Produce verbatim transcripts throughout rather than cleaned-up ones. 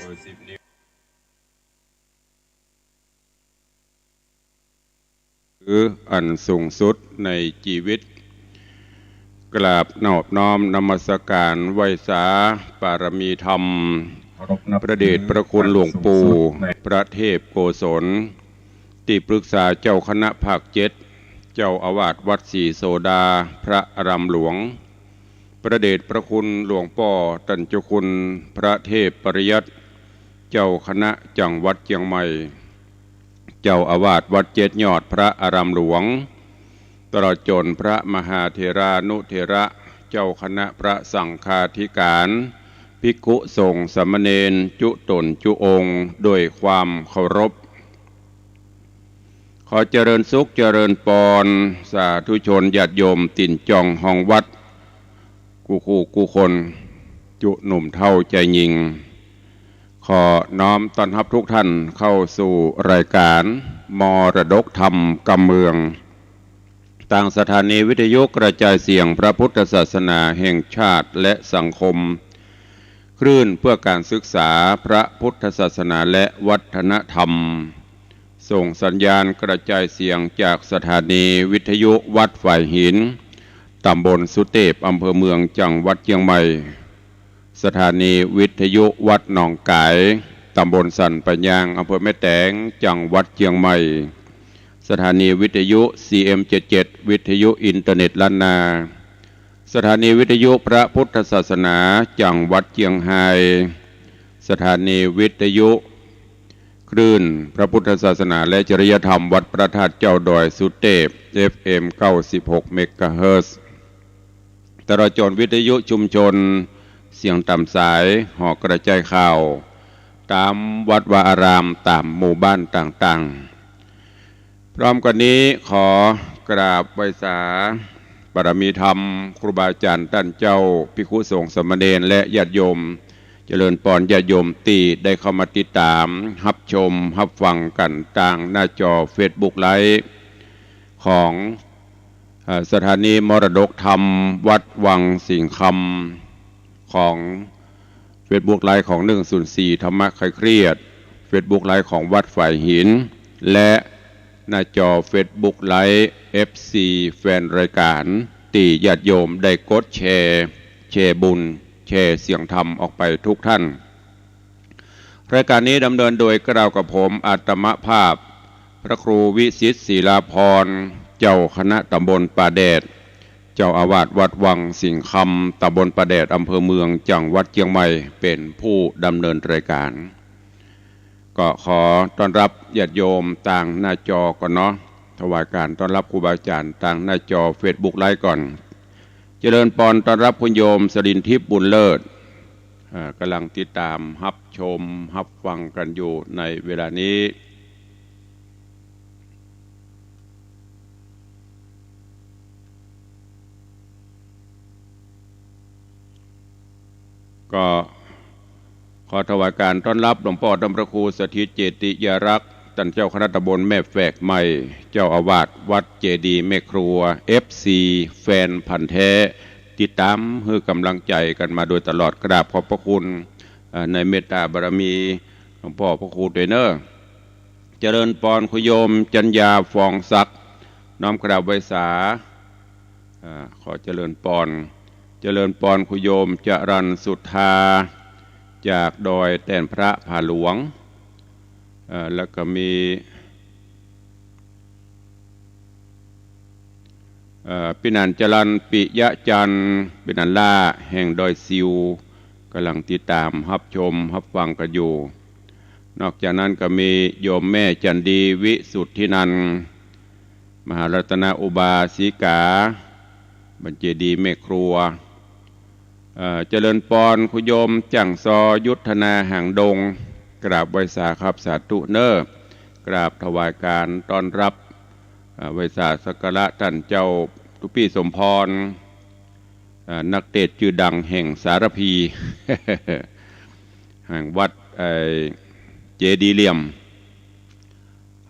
ถืออันสูงสุดในจีวิต กราบนอบน้อมนมัสการไหว้สาปารมีธรรม พระเดชพระคุณหลวงปู่พระเทพโกศล ตี้ปรึกษาเจ้าคณะภาคเจ็ด เจ้าอาวาสวัดศรีโสดา พระอารามหลวง พระเดชพระคุณหลวงป้อต้านเจ้าคุณพระเทพปริยัติ เจ้าคณะจังหวัดเจียงใหม่ เจ้าอาวาสวัดเจ็ดยอดพระอารามหลวง ตลอดจ๋นพระมหาเถรานุเถระ เจ้าคณะพระสังฆาธิการ ภิกขุสงฆ์สามเณรจุ๊ต๋นจุ๊องค์ ด้วยความเคารพ ขอเจริญสุขเจริญปอน สาธุชนญาติโยมตี๋นจ่องฮองวัด กู้คู่กู้คน จุ๊หนุ่มเฒ่าจายญิง ขอน้อมต้อนฮับทุกท่านเข้าสู่รายการมรดกธรรมกำเมือง ตางสถานีวิทยุกระจายเสียงพระพุทธศาสนาแห่งชาติและสังคม คลื่นเพื่อการศึกษาพระพุทธศาสนาและวัฒนธรรม ส่งสัญญาณกระจายเสียงจากสถานีวิทยุวัดฝายหิน ตำบลสุเตพ อำเภอเมือง จังหวัดเจียงใหม่ สถานีวิทยุวัดหนองก๋าย ตำบลสันป่ายาง อำเภอแม่แตง จังหวัดเจียงใหม่ สถานีวิทยุ ซีเอ็มเจ็ดเจ็ด วิทยุอินเทอร์เน็ตล้านนา สถานีวิทยุพระพุทธศาสนา จังหวัดเจียงฮาย สถานีวิทยุคลื่นพระพุทธศาสนาและจริยธรรมวัดพระธาตุเจ้าดอยสุเตพ เอฟเอ็ม เก้าสิบหก เมกะเฮิรตซ์ ตลอดจ๋นวิทยุชุมชน เสียงต๋ามสาย หอกระจายข่าว ต๋ามวัดวาอาราม ต๋ามหมู่บ้านต่างๆ พร้อมกั๋นนี้ขอกราบไหว้สาปารมีธรรม ครูบาอาจ๋ารย์ต้านเจ้า ภิกขุสงฆ์สามเณร และญาติโยม เจริญปอนญาติโยมตี้ได้เข้ามาติดต๋าม ฮับชม ฮับฟังกั๋นตางหน้าจอเฟซบุ๊กไลฟ์ ของ เอ่อ สถานีมรดกธรรมวัดวังสิงห์คำ ของเฟซบุ๊กไลฟ์ของหนึ่งศูนย์สี่ธรรมะคลายเครียด เฟซบุ๊กไลฟ์ของวัดฝายหิน และหน้าจอเฟซบุ๊กไลฟ์ เอฟซี แฟนรายการ ตี้ญาติโยมได้กดแชร์ แชร์บุญ แชร์เสียงธรรมออกไปทุกท่าน รายการนี้ดำเนินโดยเกล้ากับผมอาตมาภาพ พระครูวิสิทธิ์ศิลาภรณ์ เจ้าคณะตำบลป่าแดด เจ้าอาวาสวัดวังสิงห์คำ ตำบลป่าแดด อำเภอเมือง จังหวัดเจียงใหม่ เป๋นผู้ดำเนินรายการ ก็ขอต้อนฮับญาติโยมตางหน้าจอก่อนเนาะ ถวายการต้อนฮับครูบาอาจ๋ารย์ตางหน้าจอเฟซบุ๊กไลฟ์ก่อน เจริญปอนต้อนฮับคุณโยมสรินทิพย์ บุญเลิศ เอ่อ ก่ำลังติดต๋ามฮับชมฮับฟังกั๋นอยู่ในเวลานี้ ก็ขอถวายการต้อนฮับหลวงป้อต้านพระครูสถิตเจติยารักษ์ ต้านเจ้าคณะตำบลแม่แฝกใหม่ เจ้าอาวาสวัดเจดีย์แม่ครัว เอฟซี แฟนพันธุ์แท้ ติดต๋ามหื้อก๋ำลังใจ๋กั๋นมาโดยตลอด กราบขอบพระคุณ เอ่อ ในเมตตาบารมีหลวงป้อพระครูตวยเน่อ เจริญปอนคุณโยมจัญญา ฟองศักดิ์ น้อมกราบไหว้สา อ่า ขอเจริญปอน เจริญปอนคุณโยมจรัญสุธา จากดอยแต้นพระผาหลวง เอ่อ แล้วก็มี เอ่อ ปี้หนานจรัญ ปิยะจันทร์ ปี้หนานล่า แห่งดอยซิว ก่ำลังติดต๋ามฮับชมฮับฟังกั๋นอยู่ นอกจากนั้นก็มีโยมแม่จันดี วิสุทธินันท์ มหารัตนอุบาสิกา บ้านเจดีย์แม่ครัว เอ่อ เจริญปอนคุณโยมจั่งซอ ยุทธนา หางดง กราบไหว้สาครับ สาธุเน่อ กราบถวายการต้อนฮับ เอ่อ ไหว้สาสักการะต้านเจ้าตุ๊ปี้สมพร เอ่อ นักเตสน์จื้อดังแห่งสารภี แห่งวัด เอ่อ เจดีย์เหลี่ยม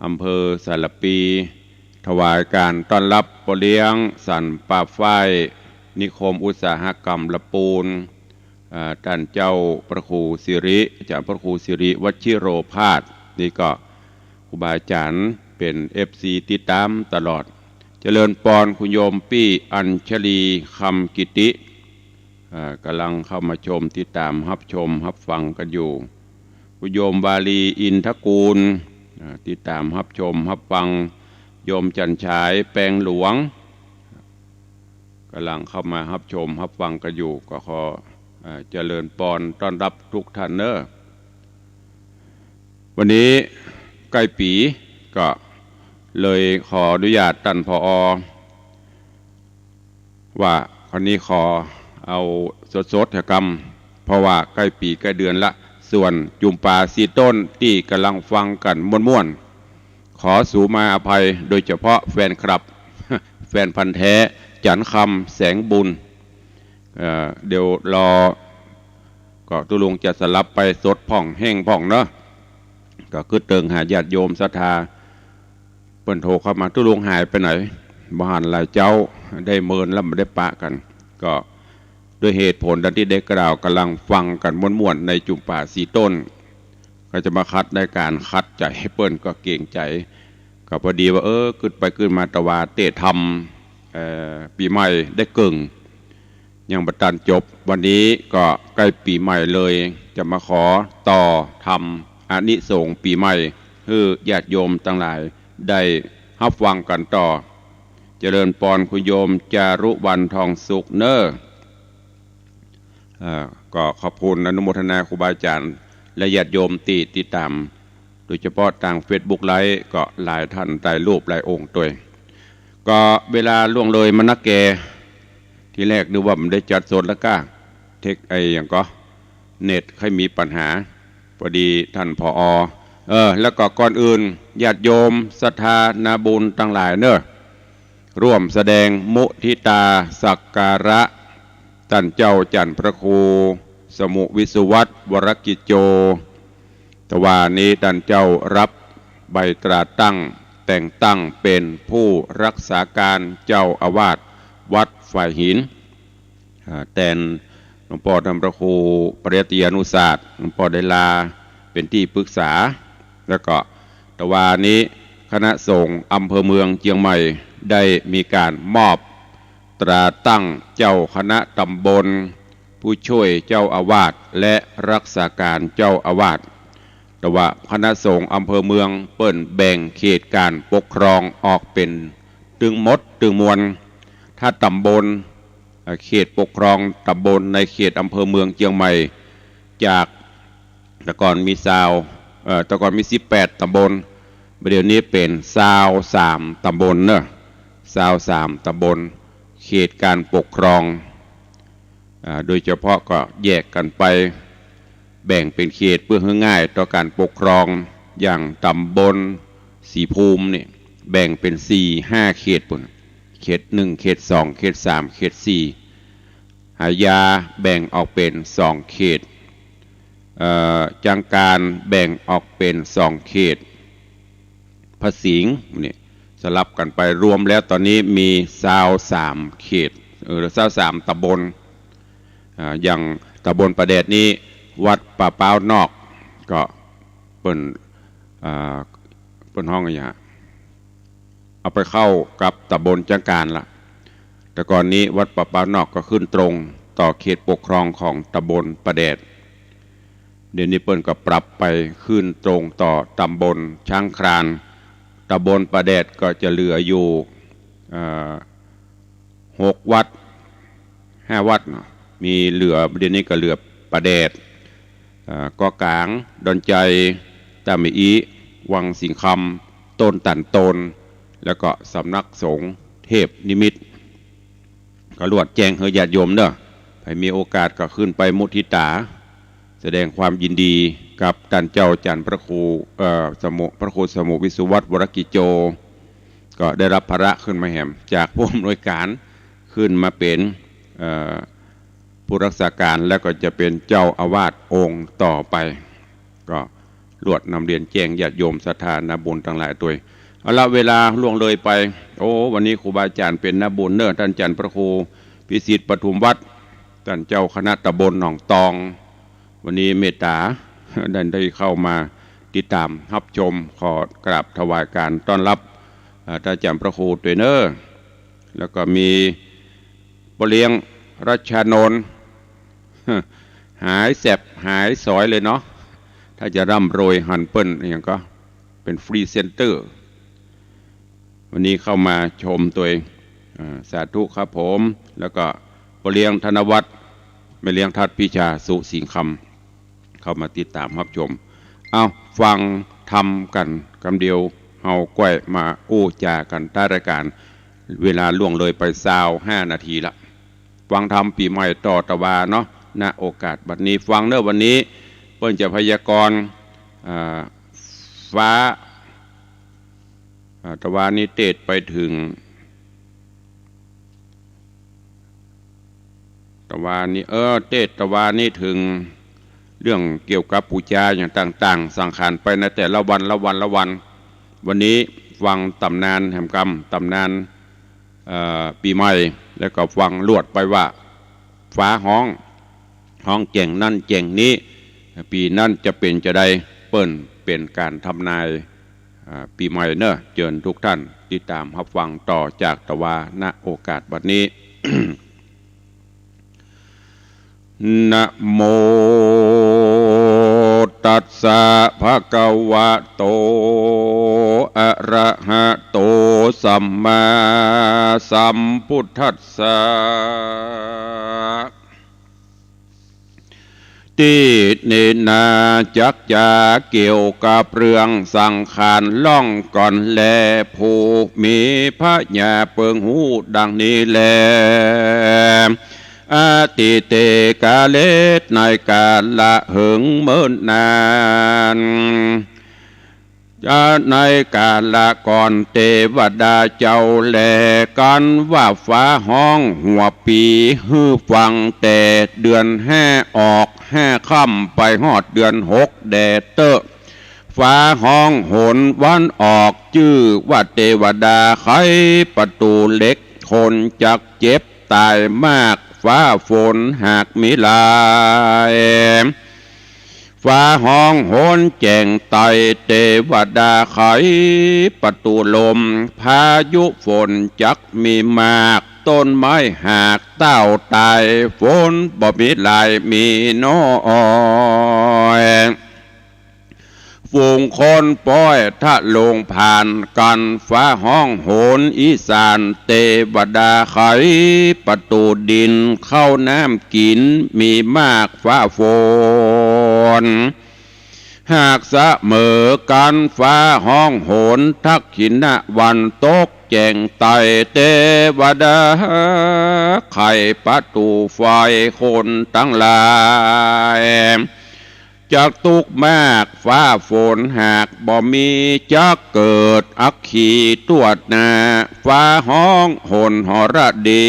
อำเภอสารภี ถวายการต้อนฮับป้อเลี้ยงสันป่าฝ้าย นิคมอุตสาหกรรมละปูน อ่า ต้านเจ้าพระครูสิริ อาจ๋ารย์พระครูสิริวชิโรภาส นี่ก็ครูบาอาจ๋ารย์เป๋น เอฟซี ติดต๋ามตลอด เจริญปอน คุณโยมปี้อัญชลี คำกิติ อ่า ก่ำลังเข้ามาชม ติดต๋ามฮับชมฮับฟังกั๋นอยู่ คุณโยมวาลี อินทกูล อ่า ติดต๋ามฮับชมฮับฟัง โยมจันทร์ฉาย แปงหลวง ก่ำลังเข้ามาฮับชมฮับฟังกั๋นอยู่ ก็ขอ อ่า เจริญปอนต้อนฮับกู้ต้านเน้อ วันนี้ใก้ปี๋ก็เลยขออนุญาตต้าน ผอ. ว่าคราวนี้ขอเอาสดๆ เถอะกำ เพราะว่าใก้ปี๋ใก้เดือนละ ส่วนจุ่มป่าสี่ต้นตี้ก่ำลังฟังกั๋นม่วนๆ ขอสูมาอภัย โดยเฉพาะแฟนคลับ แฟนพันธุ์แท้ จันทร์คำ แสงบุญ เอ่อ เดี๋ยวรอ ก็ตุ๊ลุงจะสลับไปสดพ่องแห้งพ่องเนาะ ก็กึ๊ดเติงหาญาติโยมศรัทธา เปิ้นโทรเข้ามา ตุ๊ลุงหายไปไหน บ่หันหลายเจ๊า ได้เมินแล้วบ่ได้ปะกั๋น ก็ด้วยเหตุผลดังตี้ได้กล่าว ก่ำลังฟังกั๋นม่วนๆ ในจุ่มป่าสี่ต้น ก็จะมาขัดในก๋านขัดใจ๋เปิ้น ก็เก๋งใจ๋ ก็พอดีว่า เออ กึ๊ดไปกึ๊ดมา ตะวาเต๊ะธรรม เอ่อ ปี๋ใหม่ได้เกิ่ง ยังบ่ตันจบ วันนี้ก็ใก้ปี๋ใหม่เลย จะมาขอต่อธรรมอานิสงส์ปี๋ใหม่ หื้อญาติโยมตังหลายได้ฮับฟังกั๋นต่อ เจริญปอนคุณโยมจารุวรรณ ทองสุข เน้อ เอ่อ ก็ขอบคุณอนุโมทนาครูบาอาจ๋ารย์และญาติโยมตี้ติดต๋าม โดยเฉพาะตางเฟซบุ๊กไลฟ์ ก็หลายต้าน หลายรูปหลายองค์ตวย ก็เวลาล่วงเลยมานักแก่ ทีแรกนึกว่าบ่ได้จัดสดแล้วก้า เทค ไอ้หยังก็ เน็ตใค่มีปัญหา พอดีต้าน ผอ. เออ แล้วก็ก่อนอื่น ญาติโยมศรัทธานาบุญตังหลายเน้อ ร่วมแสดงมุทิตาสักการะ ต้านเจ้าจันทร์พระครูสมุห์วิสุวัฒน์ วรกิจโจ ตะวานี้ต้านเจ้าฮับใบตราตั้ง แต่งตั้งเป๋นผู้ฮักษาก๋านเจ้าอาวาสวัดฝายหิน อ่า แตนหลวงป้อต้านพระครูปริยัตยานุศาสน์ หลวงป้อได้ลาเป๋นตี้ปรึกษา แล้วก็ตะวานี้คณะสงฆ์อำเภอเมืองเจียงใหม่ได้มีก๋านมอบตราตั้งเจ้าคณะตำบล ผู้ช่วยเจ้าอาวาส และฮักษาก๋านเจ้าอาวาส ตะวาคณะสงฆ์อำเภอเมืองเปิ้นแบ่งเขตก๋านปกครองออกเป๋นตึงหมดตึงมวล ถ้าตำบล เอ่อ เขตปกครองตำบลในเขตอำเภอเมืองเจียงใหม่ จากแต่ก่อนมีซาว เอ่อ แต่ก่อนมีสิบแปดตำบล บ่าเดี่ยวนี้เป๋นซาวสามตำบลเนาะ ซาวสามตำบล เขตก๋านปกครอง อ่า โดยเฉพาะก็แยกกั๋นไป แบ่งเป๋นเขตเปื้อหื้อง่ายต่อก๋านปกครอง อย่างตำบลศรีภูมินี่ แบ่งเป๋นสี่ห้าเขตปู้น เขตหนึ่ง เขตสอง เขตสาม เขตสี่ หายาแบ่งออกเป๋นสองเขต เอ่อ จังก๋านแบ่งออกเป๋นสองเขต พระสิงห์นี่ สลับกั๋นไป รวมแล้วต๋อนนี้มีซาวสามเขต เออ ซาวสามตำบล อ่า อย่างตำบลป่าแดดนี้ วัดป่าป๊าวนอก ก็เปิ้น อ่า เปิ้นฮ้องอะหยัง เอาไปเข้ากับตำบลจังก๋านละ แต่ก่อนนี้วัดป่าป๊าวนอกก็ขึ้นตรงต่อเขตปกครองของตำบลป่าแดด เดี๋ยวนี้เปิ้นก็ปรับไปขึ้นตรงต่อตำบลช้างคลาน ตำบลป่าแดดก็จะเหลืออยู่ เอ่อ หกวัด ห้าวัดเนาะ มีเหลือ เดี๋ยวนี้ก็เหลือป่าแดด เอ่อ เกาะก๋าง ดอนไจ ต้าแม่อี้ วังสิงห์คำ ต้นตาลโตน แล้วก็สำนักสงฆ์เทพนิมิต ก็ลวดแจ้งหื้อญาติโยมเนาะ ใผมีโอกาสก็ขึ้นไปมุทิตา แสดงความยินดีกับต้านเจ้าจันทร์พระครู เอ่อ สมุ พระครูสมุห์วิสุวัฒน์ วรกิจโจ ก็ได้ฮับภาระขึ้นมาแหม จากผู้อำนวยก๋าน ขึ้นมาเป๋น เอ่อ ผู้ฮักษาก๋าน แล้วก็จะเป๋นเจ้าอาวาสองค์ต่อไป ก็ลวดนำเรียนแจ้งญาติโยมศรัทธานาบุญตังหลายตวย เอาละ เวลาล่วงเลยไป โอ้ วันนี้ครูบาอาจ๋ารย์เป๋นนาบุญเนาะ ต้านจันทร์พระครูพิสิทธิ์ปทุมวัฒน์ ต้านเจ้าคณะตำบลหนองตอง วันนี้เมตต๋า ได้ ได้เข้ามาติดต๋ามฮับชม ขอกราบถวายการต้อนฮับ เอ่อ ต้านอาจ๋ารย์พระครูตวยเน่อ แล้วก็มีป้อเลี้ยงรัชชานนท์ หายแสบหายสอยเลยเนาะ ถ้าจะร่ำรวยหันเปิ้นอะหยังก็ เป๋นพรีเซนเตอร์ วันนี้เข้ามาชมตวย อ่า สาธุครับผม แล้วก็ป้อเลี้ยงธนวัฒน์ แม่เลี้ยงทัดพิชา สุสิงห์คำ เข้ามาติดต๋ามฮับชม เอ้า ฟังธรรมกั๋นกำเดียว เฮาก้อยมาอู้จ๋ากั๋นใต้รายก๋าน เวลาล่วงเลยไปซาวห้านาทีละ ฟังธรรมปี๋ใหม่ต่อตะวาเนาะ ณ โอกาสบัดนี้ ฟังเน่อ วันนี้เปิ้นจะพยากรณ์ อ่า ฟ้า อ่า ตะวานี้เตศน์ไปเถิง ตะวานี้ เออ เตศน์ตะวานี้เถิงเรื่องเกี่ยวกับปู๋จาอย่างต่างๆ สังขารไปในแต่ละวันละวันละวัน วันนี้ฟังต๋ำนานแหมกำ ต๋ำนาน เอ่อ ปี๋ใหม่ แล้วก็ฟังลวดไปว่า ฟ้าฮ้อง ฮ้องแจ้งนั้นแจ้งนี้ ปี๋นั้นจะเป๋นจาใด เปิ้นเป๋นก๋านทำนาย อ่า ปี๋ใหม่เน่อ เจิญทุกท่านติดต๋ามฮับฟังต่อจากตะวา ณ โอกาสบัดนี้ นะโมตัสสะ ภะคะวะโต อะระหะโต สัมมาสัมพุทธัสสะ ตี้นี้นาจักจะเกี่ยวกับเรื่องสังขารล่องก่อนแล ผู้มีผญาเปิงฮู้ดังนี้แล อดีเต กาเล ในกาละเหิงเมินนาน ในกาละก่อนเตวดาเจ้าแล กั๋นว่าฟ้าฮ้องหัวปี๋ หื้อฟังแต่เดือนห้าออกห้าค่ำไปฮอดเดือนหกแด่เต๊อะ ฟ้าฮ้องหนวันออก จื้อว่าเตวดาไขประตู๋เหล็ก คนจักเจ็บต๋ายมาก ฟ้าฝนหากมีหลาย ฟ้าฮ้องหนแจ้งไต เตวดาไขประตู๋ลม พายุฝนจักมีมาก ต้นไม้หากเต้าต๋าย ฝนบ่มีหลายมีน้อย ฝูงคนป้อยทะลงผ่านกั๋น ฟ้าฮ้องหนอีสาน เตวดาไขประตู๋ดิน ข้าวน้ำกิ๋นมีมาก ฟ้าฝนหากเสมอกั๋น ฟ้าฮ้องหนทักขิณะวันตกแจ้งไต เตวดาไขประตู๋ไฟ คนตังหลายจักตุ๊กข์มาก ฟ้าฝนหากบ่มีจักเกิดอัคคีตั๋วหน้า ฟ้าฮ้องหนหรดี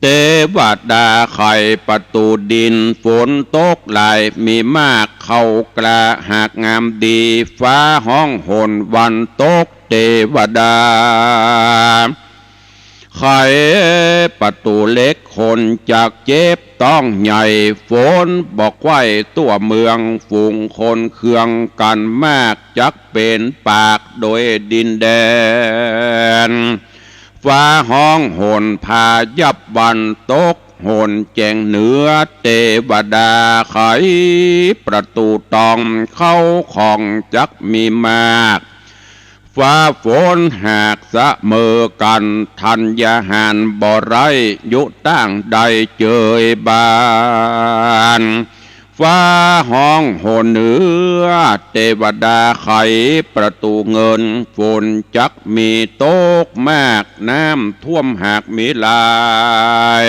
เตวดาไขประตู๋ดิน ฝนตกหลายมีมาก ข้าวกล้าหากงามดี ฟ้าฮ้องหนวันตก เตวดาไขประตู๋เหล็ก คนจักเจ็บต๊องใหญ่ ฝนบ่ใค่ตั๋วเมือง ฝูงคนเคืองกั๋นมาก จักเป๋นปากโดยดินแดน ฟ้าฮ้องหนพายับวันตก หนแจ้งเหนือ เตวดาไขประตู๋ตอง เข้าของจักมีมาก ฟ้าฝนหากเสมอกั๋น ธัญญาหารบ่ไร้ อยู่ต้างใดเจยบาน ฟ้าฮ้องหนเหนือ เตวดาไขประตู๋เงิน ฝนจักมีตกมาก น้ำท่วมหากมีหลาย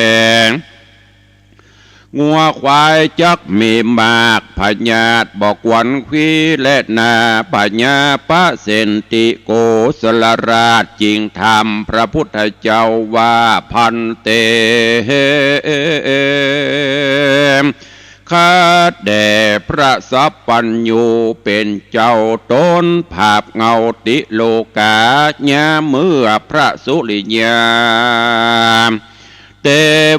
งัวควายจักมีมาก พยาธิบ่ขวัญขี้แลนา พญาพระเสนติโกศลราช จึงถามพระพุทธเจ้าว่า ภันเต ข้าแต่พระสัพพัญญูเป๋นเจ้า ตนผาบเงาติโลกา ยามเมื่อพระสุริยา เต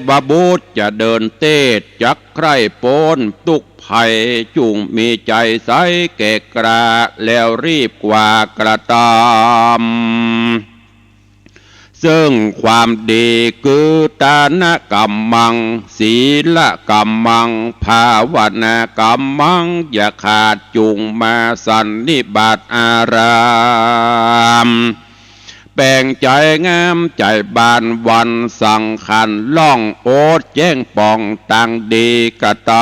วบุตรจะเดินเตศ จักใคร่ป๊นตุ๊กข์ภัย จุ่งมีใจ๋ใสแก่กล้า แล้วรีบกว่ากระตำ ซึ่งความดี คือตานกัมมัง ศีลกัมมัง ภาวนากรรมัง อย่าขาดจุ่งมาสันนิบาตอาราม แป๋งใจ๋งามใจ๋บานวัน สังขันล่อง โอษแจ้งป่องตางดีกระตำ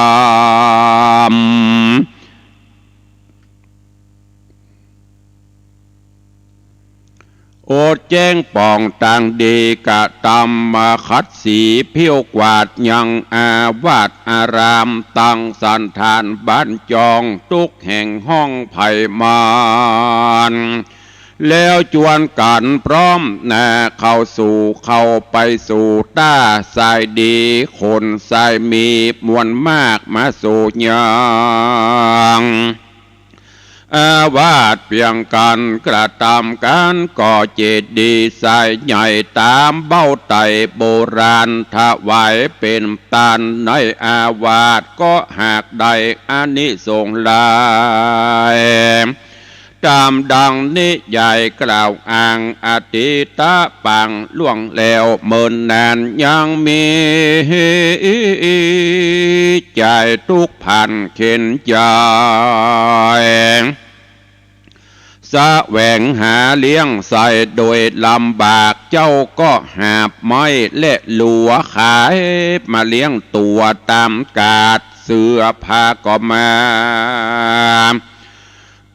โอษแจ้งป่องตางดีกระตำ มาขัดสีผิวกวาดยังอาวาสอาราม ตังสันฐานบ้านจอง ตุ๊กแห่งห้องไพศาล แล้วจวนกั๋นพร้อมหน้าเข้าสู่ เข้าไปสู่ต้าสายดี คนสายมีมวลมากมาสู่ยัง อาวาสเปียงกั๋นกระตำกั๋น ก่อเจดีย์สายใหญ่ต๋ามเบ้าไตรโบราณ ถวายเป๋นตานในอาวาส ก็หากได้อานิสงส์หลาย ต๋ามดังนิยายกล่าวอ้าง อดีตปางล่วงแล้วเมินนาน ยังมีใจ๋ตุ๊กข์ภันเข็ญใจ๋ แสวงหาเลี้ยงใส้โดยลำบาก เจ้าก็หาบไม้และหลัวขายมาเลี้ยงตั๋วต๋ามกาด เสื้อผ้าก็มา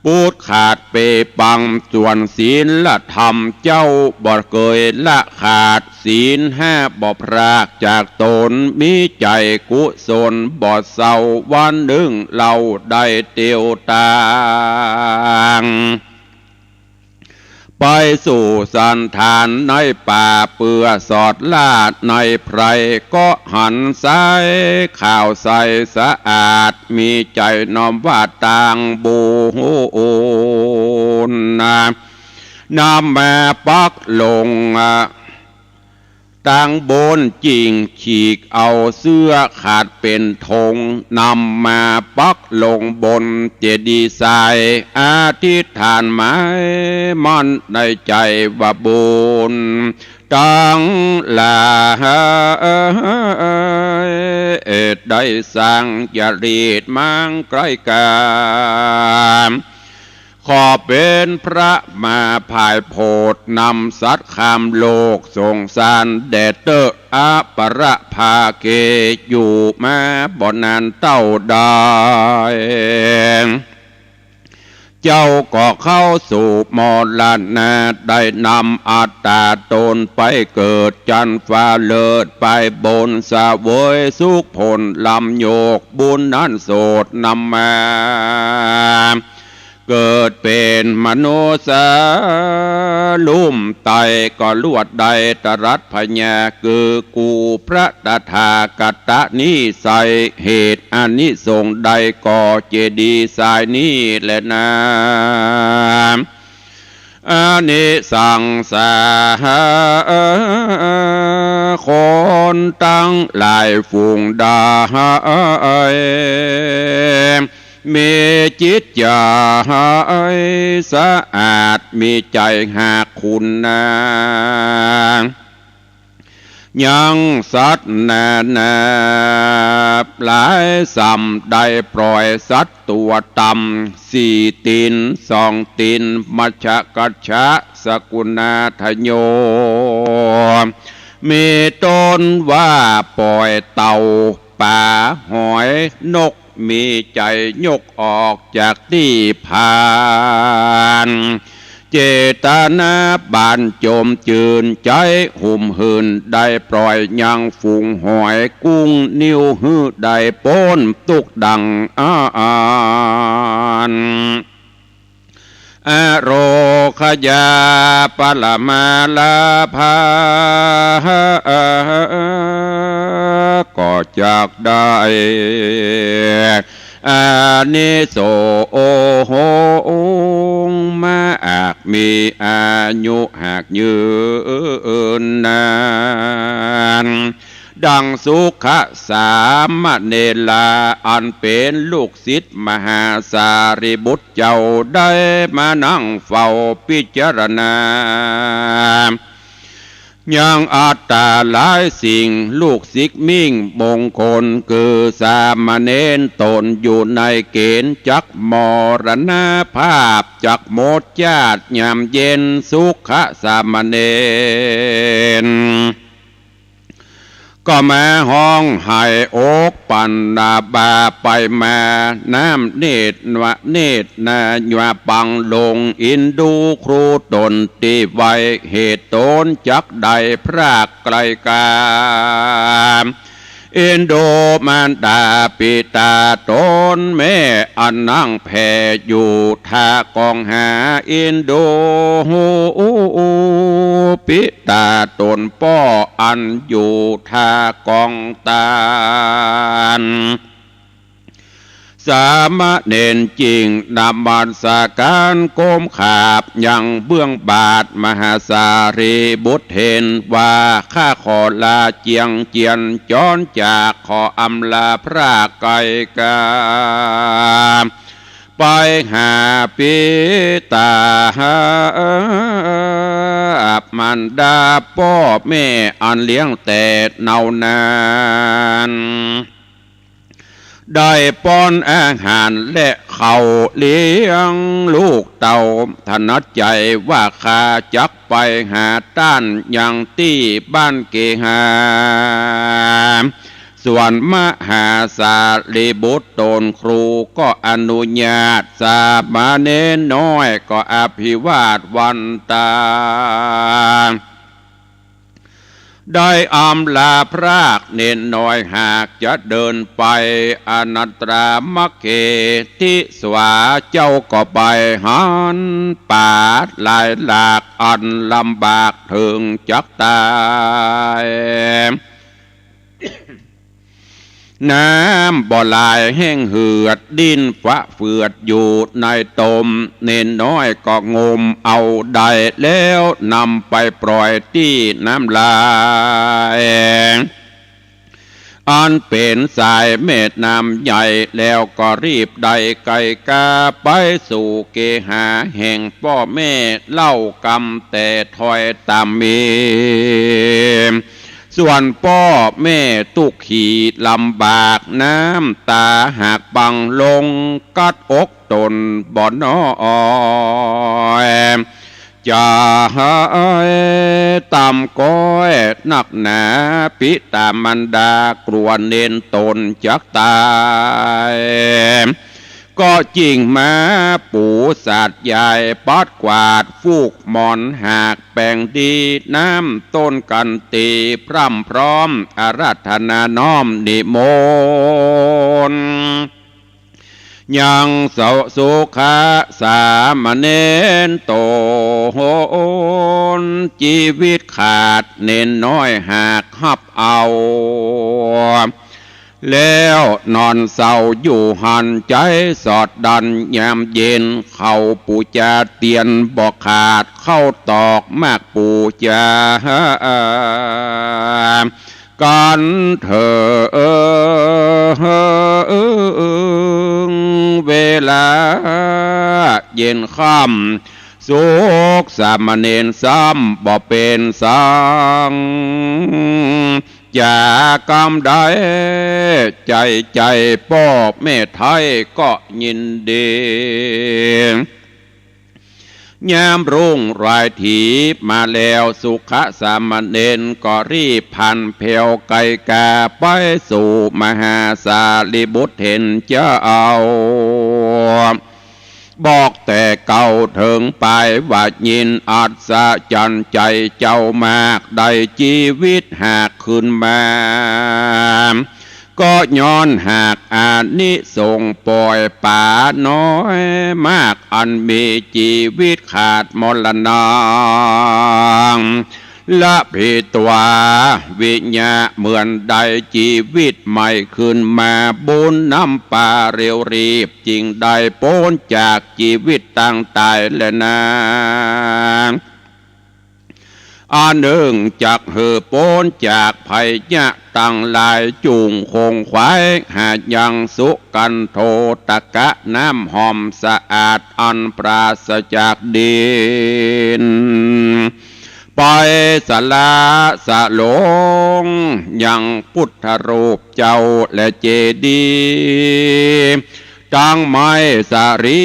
ปูดขาดเปปัง ส่วนศีลธรรมเจ้าบ่เกยละขาด ศีลห้าบ่พรากจากต๋น มีใจ๋กุศลบ่เศร้า วันนึ่งเล่าได้เตียวตาง ไปสู่สันฐานในป่า เปื้อสอดล่าในไพร ก็หันสายขาวใสสะอาด มีใจ๋น้อมว่าตางบุญ นำมาปักลง ตางบน จิ่งฉีกเอาเสื้อขาดเป๋นธง นำมาปักลงบนเจดีย์ทราย อธิษฐานหมายมั่นในใจ๋ว่าบุญตังหลาย ได้สร้างจารีตมังใคร่กา ขอเป๋นพระมาผายโผด นำสัตว์ข้ามโลกสงสารแด่เต๊อะ อปรภาเก อยู่มาบ่นานเต้าใด เจ้าก็เข้าสู่มรณะ ได้นำอัตตาต๋นไปเกิดจั้นฟ้าเลิศ ไปบนเสวยสุขผลล้ำโยก บุญนั้นโสดนำมา เกิดเป๋นมนุษย์ลุ่มไต้ ก็ลวดได้ตรัสพยา คือกู่พระตถาคตนิสัย เหตุอานิสงส์ได้ก่อเจดีย์ทรายนี้แลนา อานิสงส์ คนตังหลายฝูงได้ มีจิตใจ๋สะอาด มีใจ๋ฮักคุณนา ยังสัตว์นานาหลายส่ำ ได้ปล่อยสัตว์ตั๋วต่ำ สี่ตี๋น สองตี๋น มัจฉกัจฉะ สกุณาทโย มีต้นว่าปล่อยเต่า ป๋า หอย นก มีใจ๋ยกออกจากตี้ผ่าน เจตนาบานจมจื้น ใจ๋หุ่มหื้น ได้ปล่อยยังฝูงหอยกุ้ง นิ้วหื้อได้ป๊นตุ๊กข์ดังอั้น อโรคยาปรมาลาภา ก็จักได้ อานิสงส์มาอักมีอายุฮักยืนนาน ดังสุขสามเณรา อันเป๋นลูกศิษย์มหาสารีบุตรเจ้า ได้มานั่งเฝ้าพิจารณา ยังอัตตาหลายสิ่ง ลูกศิษย์มิ่งมงคล คือสามเณรต๋นอยู่ในเกณฑ์จักมรณภาพ จักหมดจาติยามเย็น สุขสามเณร ก็มาฮ้องไห้อกปั๋นนาบาไปมา น้ำเนตรวะเนตรนายวาปังลง อินดูครูต๋นตี้ไว้ เหตุต๋นจักได้พรากไกลกา อินดูมารดาปิตาต๋น แม่อันนั่งแผ่อยู่ท่ากองหา อินดูปิตาต๋น ป้ออันอยู่ท่ากองตาน สามเณรจึงนมัสการก้มขาบยังเบื้องบาท มหาสารีบุตรเห็นว่า ข้าขอลาเจียงเจียนจ๋อนจาก ขออำลาพรากไกลกา ไปหาปิตามารดาป้อแม่อันเลี้ยงแต่เนาว์นาน ได้ป้อนอาหารและข้าวเลี้ยงลูกเต้า ถนัดใจ๋ว่าข้าจักไปหาต้านยังตี้บ้านเกหา ส่วนมหาสารีบุตรต๋นครูก็อนุญาต สามเณรน้อยก็อภิวาทวันตา ได้อำลาพรากเณรน้อยหากจะเดินไป อนัตตรามะเขทิสวา เจ้าก็ไปหันปาดหลายหลากอันลำบากเถิงจักต๋าย น้ำบ่หลายแห้งเหือด ดิ้นฟะเฟือดอยู่ในตม เณรน้อยก็งมเอาได้แล้ว นำไปปล่อยตี้น้ำไหล อันเป๋นสายแม่น้ำใหญ่ แล้วก็รีบได้ไกลกาไปสู่เกหาแห่งป้อแม่ เล่ากำแต่ถ้อยต๋ามมี ส่วนป้อแม่ตุ๊กขีลำบาก น้ำต๋าหากบังลงกัดอกต๋นบ่น้อย จะหื้อต๋ามก้อยนักหนา ปิตามารดากลัวเณรต๋นจักต๋าย ก็จึ่งมาปูสาดยายปัดกวาดฟูกหมอนหากแป๋งดี น้ำต้นกันตีพร่ำพร้อม อาราธนาน้อมนิมนต์ ยังเสาสุขสามเณรต๋น จีวิตขาดเณรน้อยหากฮับเอา แล้วนอนเศร้าอยู่หั้น ใจ๋สอดดั้นยามเย็น เข้าปู๋จาเตียนบ่ขาด เข้าตอกหมากปู๋จา กั๋นเถิง เวลาเย็นค่ำ สุขสามเณรซ้ำบ่เป๋นสัง จ๋ากำได้ ใจ๋ใจ๋ป้อแม่ไท้ก็ยินดี ยามรุ่งรายถีมาแล้ว สุขสามเณรก็รีบพลันแผวไกลกาไปสู่มหาสารีบุตรเถรเจ้า บอกแต่เก่าเถิงปายว่ายินอัศจรรย์ใจ๋เจ้ามาก ได้จีวิตหากคืนมา ก็ย้อนหากอานิสงส์ปล่อยป๋าน้อยมาก อันมีจีวิตขาดมรณะ ละผิดตัววิญญาเหมือนได้จีวิตใหม่คืนมา บุญนำปาเร็วรีบ จึงได้ป๊นจากจีวิตตังต๋ายแลนา อันนึ่งจักหื้อป๊นจากภัยยะตังหลาย จุ่งขงขวายหายังสุกันโธตกะ น้ำหอมสะอาดอันปราศจากดิน ไปสละสะหลงยังปุทธรูปเจ้าและเจดีย์ ตังไม้สาลี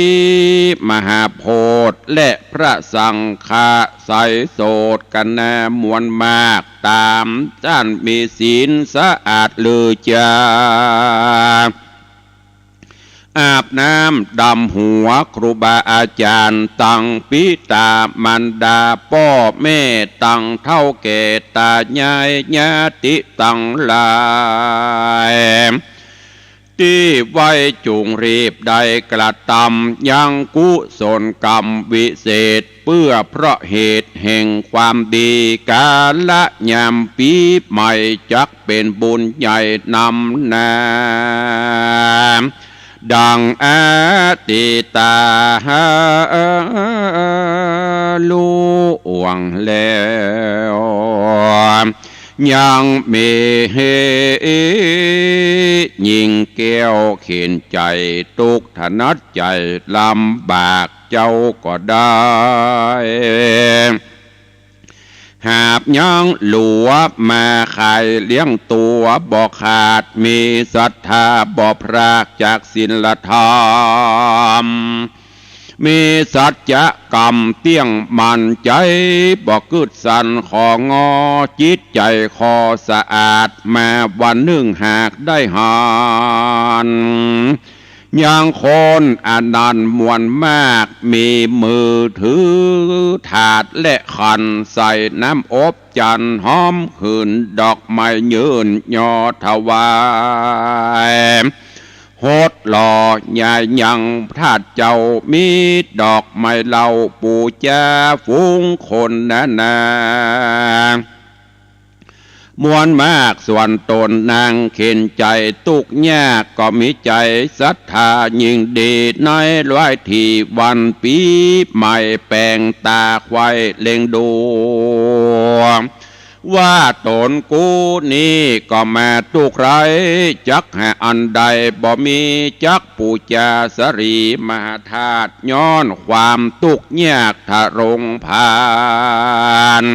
มหาโพธิ์ และพระสังฆะ ใสโสดกันนามวลมาก ต๋ามต้านมีศีลสะอาดลือจา อาบน้ำดำหัวครูบาอาจ๋ารย์ ตังปิต๋ามารดาป้อแม่ ตังเฒ่าแก่ต๋ายายญาติตังหลาย ตี้ไหว้จุ่งรีบได้กระตำยังกุศลกรรมวิเศษ เปื้อเพราะเหตุแห่งความดี กาละยามปี๋ใหม่จักเป๋นบุญใหญ่นำหน้า ดังอธิษฐานล่วงแล้ว ยังมีญิงแก้วเข็ญใจ๋ ตุ๊กข์ถนัดใจ๋ลำบากเจ้าก็ได้ หาบยังหลัวมาขายเลี้ยงตั๋วบ่ขาด มีศรัทธาบ่พรากจากศีลธรรม มีสัจจะกำเตี้ยงมั่นใจ๋ บ่กึ๊ดสั่นของอ จิตใจ๋คอสะอาด มาวันนึ่งหากได้หัน ยังคนอันนั้นมวลมาก มีมือถือถาดและขัน ใส่น้ำอบจันทร์หอมหืน ดอกไม้ยื่นยอถวาย หดหล่อใหญ่ยังธาตุเจ้า มีดอกไม้เหล้าปู๋จาฝูงคนนานา มวลมากส่วนต๋นนางเข็ญใจ๋ตุ๊กข์ยาก ก็มีใจ๋ศรัทธายิ่งดี ในหลายทีวันปี๋ใหม่แป๋งต๋าใค่เล็งดู ว่าต๋นกู้นี้ก็มาตุ๊กข์ไร้ จักหาอันใดบ่มี จักปู๋จาสาลีมหาธาตุ ย้อนความตุ๊กข์ยากทะลงพาน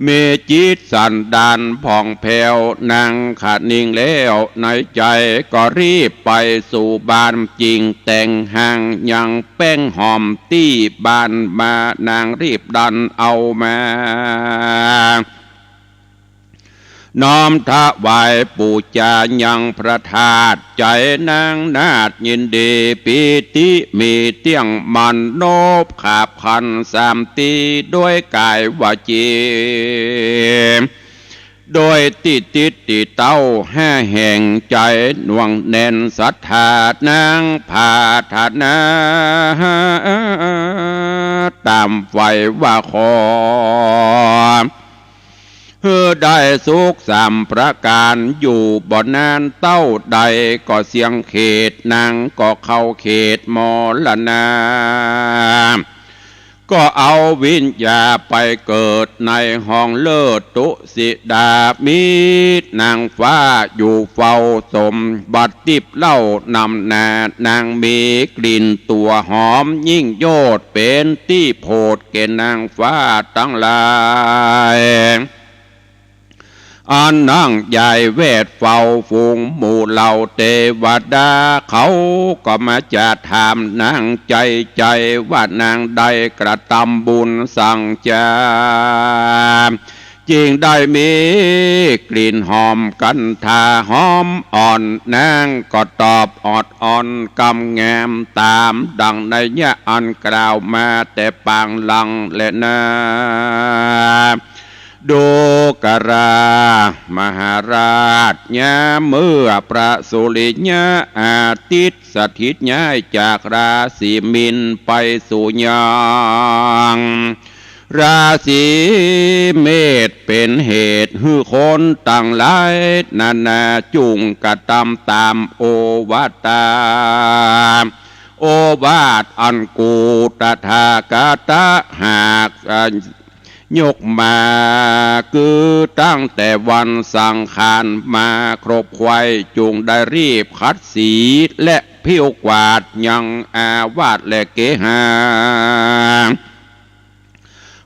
มีจิตสันดานผ่องแผ้ว นางคะนิงแล้วในใจ๋ ก็รีบไปสู่บ้าน จึงแต่งห้างยังแป้งหอมตี้บ้านมา นางรีบดันเอามา น้อมถวายปู๋จายังพระธาตุ ใจ๋นางนาฏยินดี ปีติมีเตี้ยงมั่น นบขาบขันสามตี้ ด้วยก๋ายวาจี ด้วยตี้ติดตี้เต้าห้าแห่ง ใจ๋หน่วงแน่นศรัทธา นางผาถนา ต๋ามใฝ่ว่าขอ หื้อได้สุขสามประก๋าน อยู่บ่นานเต้าใด ก็เสี้ยงเขต นางก็เข้าเขตมรณา ก็เอาวิญญาณไปเกิดในห้องเลิศตุสิดา มีนางฟ้าอยู่เฝ้าสมบัติทิพย์เล่านำหน้า นางมีกลิ่นตั๋วหอมยิ่งโยชน์ เป๋นตี้โผดแก่นางฟ้าตังหลาย อันนั่งใหญ่แวดเฝ้าฝูงหมู่เหล่าเตวดา เขาก็มาจะถามนางใจ๋ใจ๋ ว่านางได้กระตำบุญสังจา จึงได้มีกลิ่นหอมกันธาหอมอ่อน นางก็ตอบออดอ่อนกำงาม ต๋ามดังนัยยะอันกล่าวมาแต่ปางหลังแลนา ดูกรามหาราช ยามเมื่อพระสุริยะอาทิตย์สถิตย้ายจากราศีมีนไปสู่ยังราศีเมษ เป๋นเหตุหื้อคนตังหลายนานาจุ่งกระตำต๋ามโอวาตา โอวาทอันกูตถาคตะหาก ยกมาคือตั้งแต่วันสังขารมาครบไขว้ จุ่งได้รีบขัดสีและผิวกวาดยังอาวาสและเกหา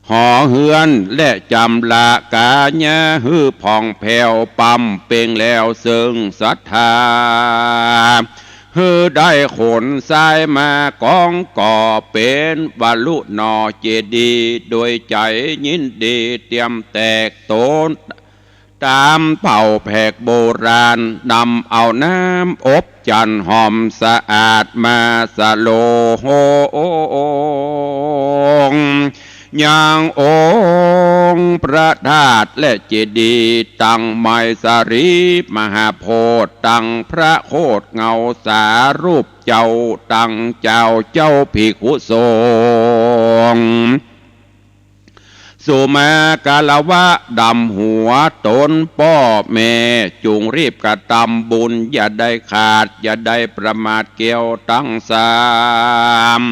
หอเฮือนและจำละก๋ายาหื้อผ่องแผ้วปำเป่งแล้วเซิ่งศรัทธา หื้อได้ขนทรายมากองก่อเป๋นวาลุหน่อเจดีย์ โดยใจ๋ยินดีเตรียมแตกโตน ต๋ามเป่าแผกโบราณ นำเอาน้ำอบจั่นหอมสะอาดมาสโลง ยังองค์พระธาตุและเจดีย์ ตังไมสารีมหาโพธิ์ ตังพระโคตรเงาสารูปเจ้า ตังเจ้า เจ้าภิกขุสงฆ์ สุมาคารวะดำหัวต๋นป้อแม่ จุ่งรีบกระตำบุญ อย่าได้ขาด อย่าได้ประมาทแก้วตังสาม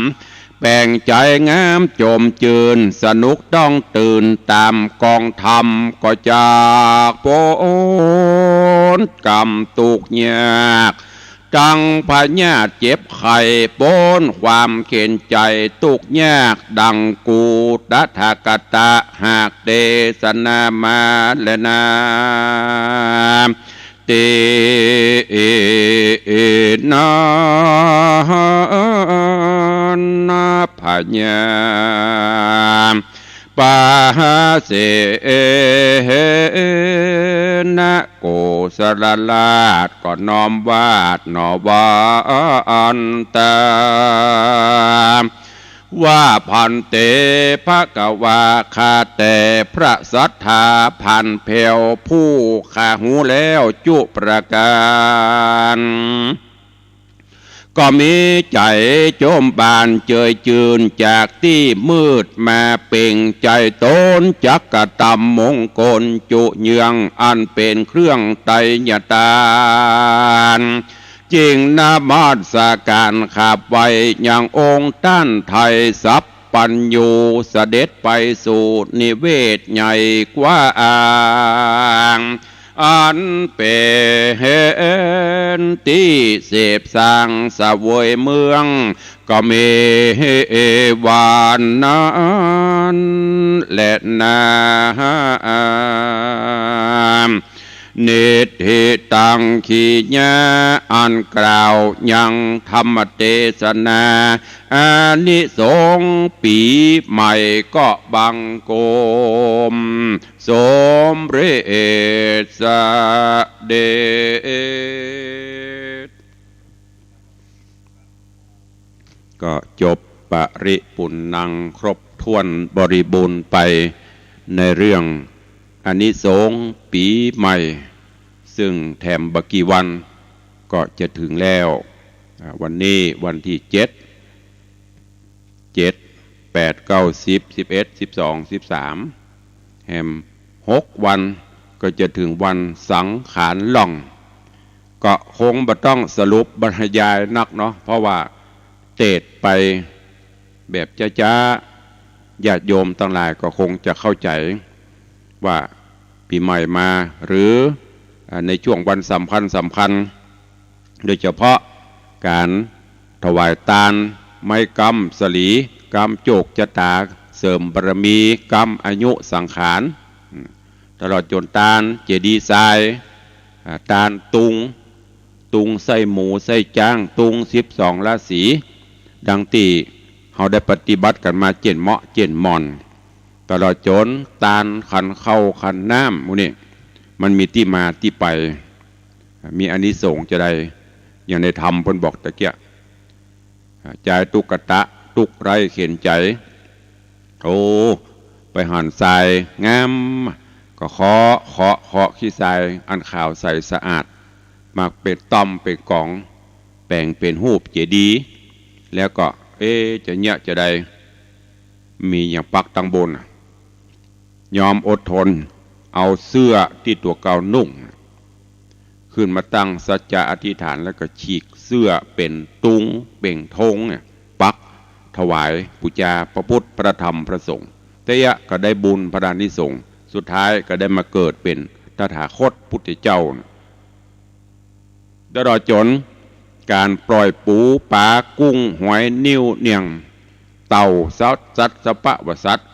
แป๋งใจ๋งามจมจื้น สนุกต้องตื่นต๋ามกองธรรม ก็จากป๊นก๋ำตุ๊กข์ยาก ตังพยาธิเจ็บไข้ ป๊นความเข็ญใจ๋ตุ๊กข์ยาก ดังกูตถาคตะหากเตสนามาแลนา เตนะ พยา ปาหาเสนะ โกศลราชก็น้อมวาดหนอวันตา ว่า ภันเต ภะคะวา ข้าแต่พระศรัทธาผ่านแผ้วผู้ข้าฮู้แล้วจุประก๋าน ก็มีใจ๋โจมบานเจยจื้น จากตี้มืดมาเป่งใจ๋ต๋น จักกระตำมงคลจุเยือง อันเป๋นเครื่องไตรยตา จึงนมัสก๋านขับไหว้ยังองค์ต้านไทยสัพพัญญู เสด็จไปสู่นิเวศใหญ่กว้าง อันเป๋นตี้เสพสร้างเสวยเมือง ก็มีว่านั้นแลนา นิทธิตัง ขีณา อันกล่าวยังธรรมเตสนา อานิสงส์ปี๋ใหม่ก็บังคมสมเร็จเสด็จ ก็จบปริปุณณังครบถ้วนบริบูรณ์ไปในเรื่องอานิสงส์ปี๋ใหม่ ซึ่งแถมบ่กี่วันก็จะเถิงแล้ว อ่า วันนี้วันตี้เจ็ด เจ็ด แปด เก้า สิบ สิบเอ็ด สิบสอง สิบสาม แหมหกวันก็จะเถิงวันสังขารล่อง ก็คงบ่ต้องสรุปบรรยายนักเนาะ เพราะว่าเตสน์ไปแบบจ๊าๆ ญาติโยมตังหลายก็คงจะเข้าใจ๋ว่าปี๋ใหม่มา หรือ อ่า ในช่วงวันสำคัญสำคัญ โดยเฉพาะก๋านถวายตาน ไม้กำสะหลี กำโจคจะต๋า เสริมบารมี กำอายุสังขาร อืม ตลอดจ๋นตานเจดีย์ทราย อ่า ตานตุง ตุงไส้หมูไส้จ๊าง ตุงสิบสองราศี ดังตี้เฮาได้ปฏิบัติกั๋นมาเจ๋นเหมาะเจ๋นหม่อน ตลอดจ๋นตานขันข้าวขันน้ำหมู่นี้ มันมีตี้มาตี้ไป มีอานิสงส์จาใด อย่างในธรรมเปิ้นบอกตะเกียะ จายตุ๊กตะ ตุ๊กข์ไร้เข็ญใจ๋ โอ้ ไปหันทรายงาม ก็เคาะ เคาะ เคาะขี้ทรายอันขาวใสสะอาด มาเป๋นต่อมเป๋นก๋อง แป๋งเป๋นฮูปเจดีย์ แล้วก็ เอ๊ะ จะเยียะจาใด มีหยังปักตังบนน่ะ ยอมอดทน เอาเสื้อตี้ตั๋วเก่านุ่ง ขึ้นมาตั้งสัจจะอธิษฐาน แล้วก็ฉีกเสื้อเป๋นตุงเป๋นธงเนี่ย ปักถวายปู๋จาพระพุทธ พระธรรม พระสงฆ์ เต๊ยะก็ได้บุญผลานิสงส์ สุดท้ายก็ได้มาเกิดเป๋นตถาคตพุทธเจ้า ตลอดจ๋นก๋านปล่อยปู๋ ป๋า กุ้ง หอย งิ้ว เหนี่ยง เต่า สัตว์ สัตว์ สัพพะวสัตว์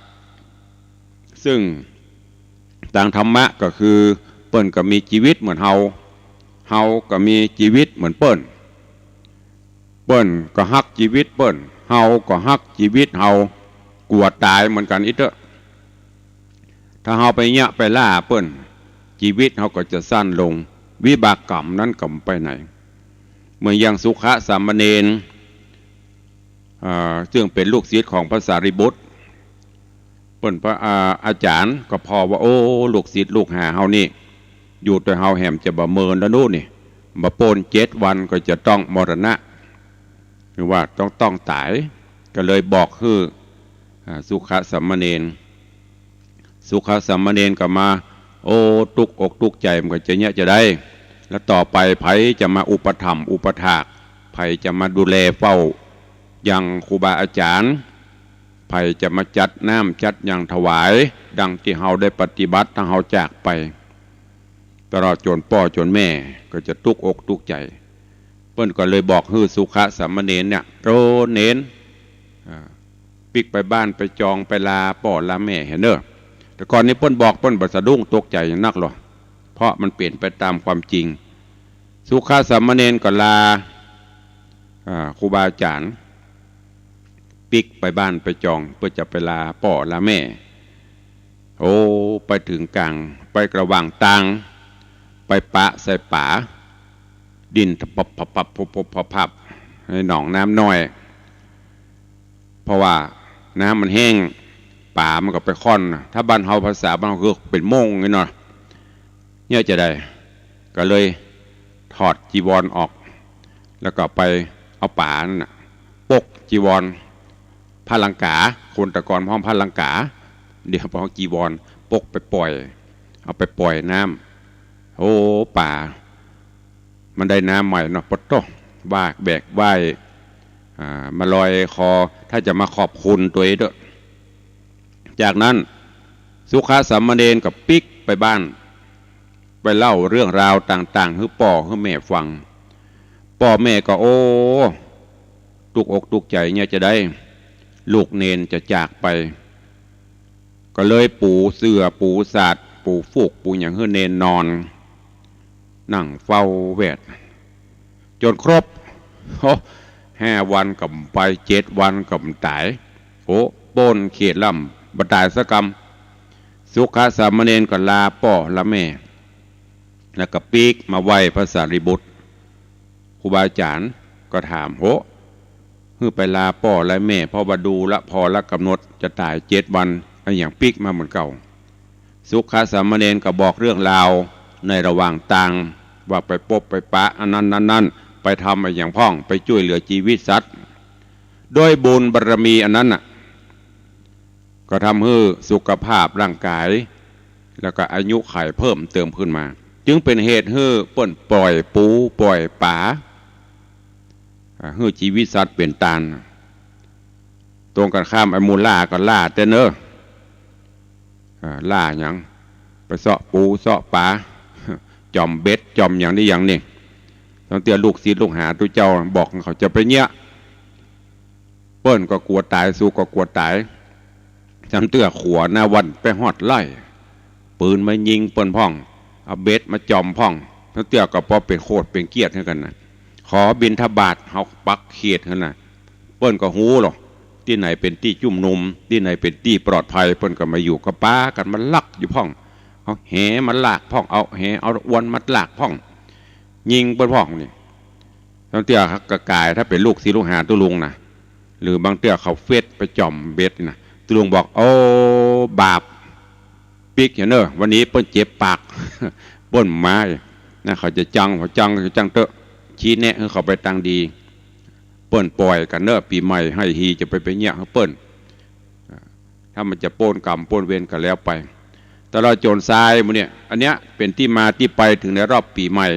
ซึ่งตางธรรมะก็คือเปิ้นก็มีจีวิตเหมือนเฮา เฮาก็มีจีวิตเหมือนเปิ้น เปิ้นก็ฮักจีวิตเปิ้น เฮาก็ฮักจีวิตเฮา กั๋วต๋ายเหมือนกั๋นอี้เต๊อะ ถ้าเฮาไปเยียะไปล่าเปิ้น จีวิตเฮาก็จะสั้นลง วิบากกรรมนั้นก็บ่ไปไหน เหมือนอย่างสุขสามเณร อ่า ซึ่งเป๋นลูกศิษย์ของพระสารีบุตร เปิ้นพระ อ่า อาจ๋ารย์ก็ผ่อว่า โอ้ ลูกศิษย์ลูกหาเฮานี่ อยู่ตวยเฮาแหมจะบ่เมินแล้วนู้นนี่ บ่ป๊นเจ็ดวันก็จะต้องมรณะ คือว่าต้อง ต้องต๋าย ก็เลยบอกหื้อ อ่า สุขสามเณร สุขสามเณรก็มา โอ้ ตุ๊กอกตุ๊กใจ๋ มันก็จะเยียะจะใด แล้วต่อไปใผจะมาอุปถัมภ์อุปถาก ใผจะมาดูแลเฝ้ายังครูบาอาจ๋ารย์ ใผจะมาจัดน้ำจัดหยังถวาย ดังตี้เฮาได้ปฏิบัติ ถ้าเฮาจากไป ตลอดจ๋นป้อจ๋นแม่ก็จะตุ๊กอกตุ๊กใจ๋ เปิ้นก็เลยบอกหื้อสุขสามเณรเนี่ย โอ้ เณร อ่า ปิ๊กไปบ้านไปจองไปลาป้อลาแม่เหียเน่อ แต่ก่อนนี้เปิ้นบอกเปิ้นบ่สะดุ้งตกใจ๋นักหรอก เพราะมันเป๋นไปต๋ามความจริง สุขสามเณรก็ลา อ่า ครูบาอาจ๋ารย์ ปิ๊กไปบ้านไปจองเปื้อจะไปลาป้อลาแม่ โอ้ ไปเถิงก๋าง ไประหว่างตาง ไปปะใส่ป๋า ดิ้นพับพับพับพับพับพับ ในหนองน้ำน้อย เพราะว่าน้ำมันแห้ง ป๋ามันก็ไปค่อนนะ ถ้าบ้านเฮาภาษาบ้านเฮาคือเป๋นโม่งนี่เนาะ เยียะจะใด ก็เลยถอดจีวรออก แล้วก็ไปเอาป๋านั่นน่ะ ปกจีวร ผ้าลังก๋า คนแต่ก่อนฮ้องผ้าลังก๋า เดี๋ยวฮ้องจีวร ปกไปปล่อย เอาไปปล่อยน้ำ โอ้ ป๋า มันได้น้ำใหม่เนาะ ปะโต้ ว่าแบกว่าย อ่า มาลอยคอ ถ้าจะมาขอบคุณตวยเต๊อะ จากนั้นสุขสามเณรก็ปิ๊กไปบ้าน ไปเล่าเรื่องราวต่างๆ หื้อป้อหื้อแม่ฟัง ป้อแม่ก็ โอ้ ตุ๊กอกตุ๊กใจ๋เยียะจะใด ลูกเณรจะจากไป ก็เลยปูเสื่อปูสาดปูฟูกปูหยังหื้อเณรนอน นั่งเฝ้าแวด จ๋นครบ โอ้ ห้าวันก็บ่ไป เจ็ดวันก็บ่ต๋าย โอ้ ป๊นเขตแล้ว บ่ต๋ายสักกำ สุขสามเณรก็ลาป้อลาแม่ แล้วก็ปิ๊กมาไหว้พระสารีบุตร ครูบาอาจ๋ารย์ก็ถาม โห หื้อไปลาป้อลาแม่ เพราะว่าดูละพอละก๋ำหนดจะต๋ายเจ็ดวัน อะหยังปิ๊กมาเหมือนเก่า สุขสามเณรก็บอกเรื่องราวในระหว่างตาง ว่าไปปบไปปะอันนั้นอันนั้น ไปทำอะหยังพ่อง ไปจ้วยเหลือจีวิตสัตว์ ด้วยบุญบารมีอันนั้นน่ะ ก็ทำหื้อสุขภาพร่างก๋าย แล้วก็อายุขัยเพิ่มเติมขึ้นมา จึงเป๋นเหตุหื้อเปิ้นปล่อยปูปล่อยป๋า อ่า หื้อจีวิตสัตว์เป๋นตาน ตรงกันข้ามไอ้หมู่ล่าก็ล่าแต๊เน่อ อ่า ล่าหยัง ไปเซาะปูเซาะป๋า จ่อมเบ็ดจ่อมหยังตี้หยังนี่ ตั้งแต่ลูกศิษย์ลูกหาตุ๊เจ้าบอกเขาจะไปเยียะ เปิ้นก็กั๋วต๋าย สูก็กั๋วต๋าย ซ้ำเตื้อขัวหน้าวันไปฮอดไล่ ปืนมายิงเปิ้นพ่อง เอาเบ็ดมาจ่อมพ่อง ซ้ำเตื้อก็ปอเป๋นโขดเป๋นเกียรติหื้อกั๋นน่ะ ขอบิณฑบาตเฮาปักเขตหื้อน่ะ เปิ้นก็ฮู้ลอ ตี้ไหนเป๋นตี้จุมนุม ตี้ไหนเป๋นตี้ปลอดภัย เปิ้นก็มาอยู่ ก็ปากั๋นมาลักอยู่พ่อง เอาแหมาลากพ่อง เอาแหเอาอวนมาลากพ่อง ยิงเปิ้นพ่องนี่ ซ้ำเตื้อก็ก๋าย ถ้าเป๋นลูกศิษย์ลูกหาตุ๊ลุงน่ะ หรือบางเตื้อเขาเฟ็ดไปจ่อมเบ็ดนี่น่ะ ตุ๊ลุงบอก โอ้ บาป ปิ๊กเหียเน่อ วันนี้เปิ้นเจ็บปาก เปิ้นมานะ เขาจะจัง เขาจัง เขาจังเต๊อะ ชี้แนะหื้อเขาไปตางดี เปิ้นปล่อยกั๋นเน่อ ปี๋ใหม่ไห้ฮีจะไป ไปเยียะหื้อเปิ้น ถ้ามันจะป๊นกรรมป๊นเวรก็แล้วไป ตลอดจ๋นซายหมู่เนี่ย อันเนี้ยเป๋นตี้มาตี้ไปเถิงในรอบปี๋ใหม่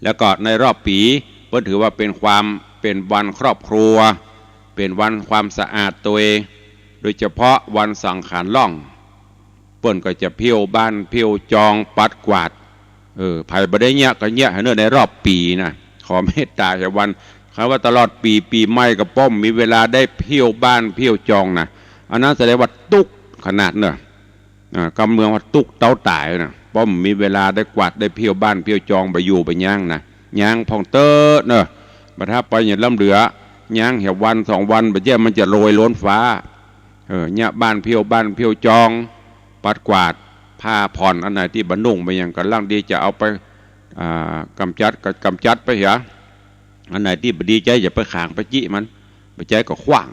แล้วก็ในรอบปี๋ เปิ้นถือว่าเป๋นความ เป๋นวันครอบครัว เป๋นวันความสะอาดตวย โดยเฉพาะวันสังขารล่อง เปิ้นก็จะเผี้ยวบ้านเผี้ยวจองปัดกวาด เออ ใผบ่ได้เยียะก็เยียะหื้อเน่อในรอบปี๋นะ ขอเมตต๋าหื้อวัน คันว่าตลอดปี๋ ปี๋ใหม่ก็ป้อมมีเวลาได้เผี้ยวบ้านเผี้ยวจองนะ อันนั้นแสดงว่าตุ๊กข์ขนาดเน่อ อ่า กำเมืองว่าตุ๊กข์เต๊าต๋ายนะ ป้อมมีเวลาได้กวาดได้เผี้ยวบ้านเผี้ยวจองบ่อยู่บ่ยั้งนะ ยั้งพ่องเต๊อะเน่อ บ่ถ้าไปอย่างล้ำเหลือ ยั้งเหียวันสองวัน บ่เยียะมันจะโรยล้นฟ้า เออ เยียะบ้านเผี้ยวบ้านเผี้ยวจอง ปัดกวาด ผ้าผ่อนอันไหนตี้บ่นุ่งบ่หยังก็ลังดีจะเอาไป อ่า ก๋ำจัดก็ก๋ำจัดไปเหีย อันไหนตี้บ่ดีใจ๊อย่าไปขางไปจิมัน บ่ใจ๊ก็ขว้าง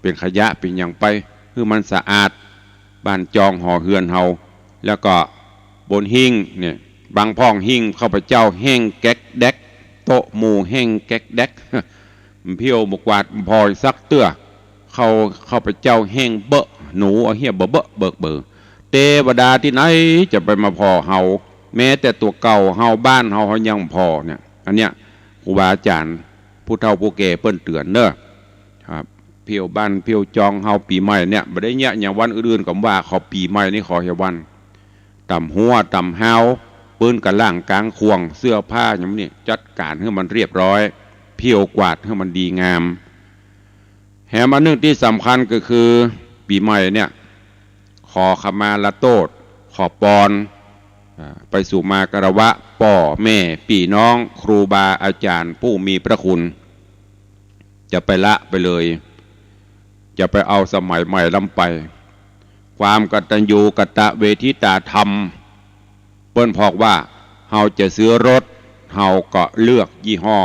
เป๋นขยะเป๋นหยังไป หื้อมันสะอาด บ้านจองหอเฮือนเฮา แล้วก็บนหิ้งเนี่ย บางพ่องหิ้งข้าพเจ้าแห้งแก๊กแด็ก โต๊ะหมู่แห้งแก๊กแด็ก เผี้ยวบ่กวาดบ่ผ่อสักเตื้อ เข้า ข้าพเจ้าแห้งเบอะ หนูเอาเหี้ยเบอะเบอะเบิกเบอ เตวดาตี้ไหนจะไปมาผ่อเฮา แม้แต่ตั๋วเก่าเฮาบ้านเฮาเฮายังผ่อเนี่ย อันเนี้ยครูบาอาจารย์ผู้เฒ่าผู้แก่เปิ้นเตื๋อนเน่อ ครับ เผี้ยวบ้านเผี้ยวจองเฮาปี๋ใหม่เนี่ย บ่ได้เยียะอย่างวันอื่นๆ ก็ว่าขอปี๋ใหม่นี่ขอเหียวัน ต๋ามฮั้วต๋ามฮาว ปื๊นกะล่างกางข่วง เสื้อผ้าอย่างนี้ จัดก๋านหื้อมันเรียบร้อย เผี้ยวกวาดหื้อมันดีงาม แหมอันนึ่งตี้สำคัญก็คือ ปี๋ใหม่เนี่ย ขอขมาลาโต้ษ ขอปอน อ่า ไปสู่มาคารวะ ป้อแม่ ปี้น้อง ครูบาอาจารย์ผู้มีพระคุณ จะไปละไปเลย จะไปเอาสมัยใหม่ล้ำไป ความกตัญญูกตเวทิตาธรรม เปิ้นบอกว่า เฮาจะซื้อรถ เฮาก็เลือกยี่ห้อ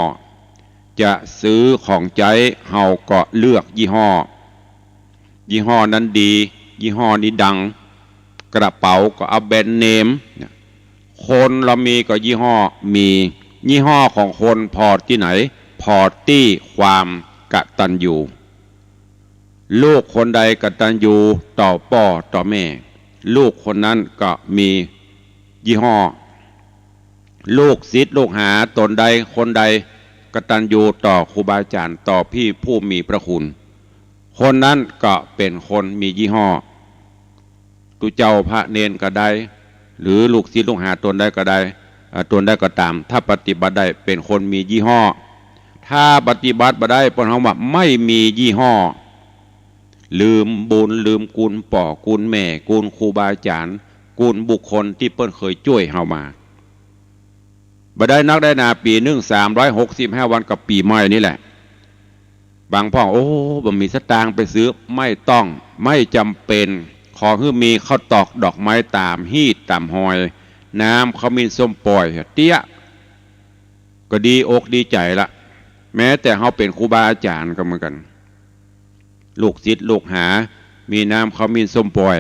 จะซื้อของใจ๊ เฮาก็เลือกยี่ห้อ ยี่ห้อนั้นดี ยี่ห้อนี้ดัง กระเป๋าก็เอาแบรนด์เนม คนเฮามีก็ยี่ห้อ มี ยี่ห้อของคนผ่อตี้ไหน ผ่อตี้ความกตัญญู ลูกคนใดกตัญญูต่อป้อต่อแม่ ลูกคนนั้นก็มียี่ห้อ ลูกศิษย์ลูกหาต๋นใดคนใดกตัญญูต่อครูบาอาจารย์ ต่อพี่ผู้มีพระคุณ คนนั้นก็เป๋นคนมียี่ห้อ ตุ๊เจ้าพระเณรก็ได้ หรือลูกศิษย์ลูกหาต๋นใดก็ได้ อ่า ต๋นใดก็ต๋าม ถ้าปฏิบัติได้เป๋นคนมียี่ห้อ ถ้าปฏิบัติบ่ได้ เปิ้นฮ้องว่าไม่มียี่ห้อ ลืมบุญลืมคุณป้อคุณแม่ คุณครูบาอาจารย์ คุณบุคคลตี้เปิ้นเคยจ้วยเฮามา บ่ได้นักได้หนา ปี๋นึ่งสามร้อยหกสิบห้าวันกับปี๋ใหม่นี่แหละ บางพ่อง โอ้ บ่มีสตางค์ไปซื้อ ไม่ต้อง ไม่จำเป็น ขอหื้อมีข้าวตอกดอกไม้ต๋ามฮี้ต๋ามฮอย น้ำขมิ้นส้มป่อยเตี้ย ก็ดีอกดีใจ๋ละ แม้แต่เฮาเป๋นครูบาอาจารย์ก็เหมือนกั๋น ลูกศิษย์ลูกหา มีน้ำขมิ้นส้มป่อย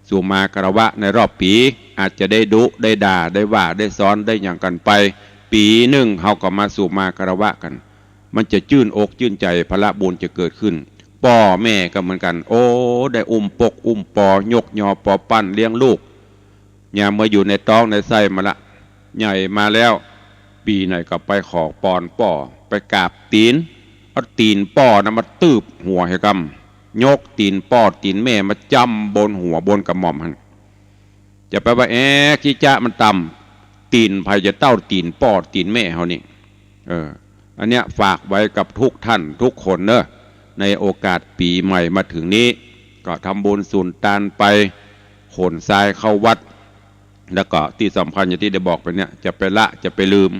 สู่มาคารวะในรอบปี๋ อาจจะได้ดุได้ด่า ได้ว่าได้สอน ได้หยังกั๋นไป ปี๋นึ่งเฮาก็มาสู่มาคารวะกั๋น มันจะจื้นอกจื้นใจ๋ พละบุญจะเกิดขึ้น ป้อแม่ก็เหมือนกั๋น โอ้ ได้อุ้มปกอุ้มปอ ยกยอปอปั้นเลี้ยงลูก ยามเมื่ออยู่ในต๊องในไส้มาละ ใหญ่มาแล้ว ปี๋ไหนก็ไปขอปอนป้อ ไปกราบตี๋น เอาตี๋นป้อนะมาตืบหัวเหียกำ ยกตี๋นป้อตี๋นแม่มาจ้ำบนหัวบนกระหม่อมหั้น จะไปว่า แอ๊ะ ขี้จ๊ะมันต่ำ ตี๋นใผจะเต้าตี๋นป้อตี๋นแม่เฮานี่ เออ อันเนี้ยฝากไว้กับทุกท่านทุกคนเนอะ ในโอกาสปี๋ใหม่มาเถิงนี้ ก็ทำบุญสุนตานไป ขนทรายเข้าวัด แล้วก็ตี้สำคัญอย่างตี้ได้บอกไปเนี่ย จะไปละ จะไปลืม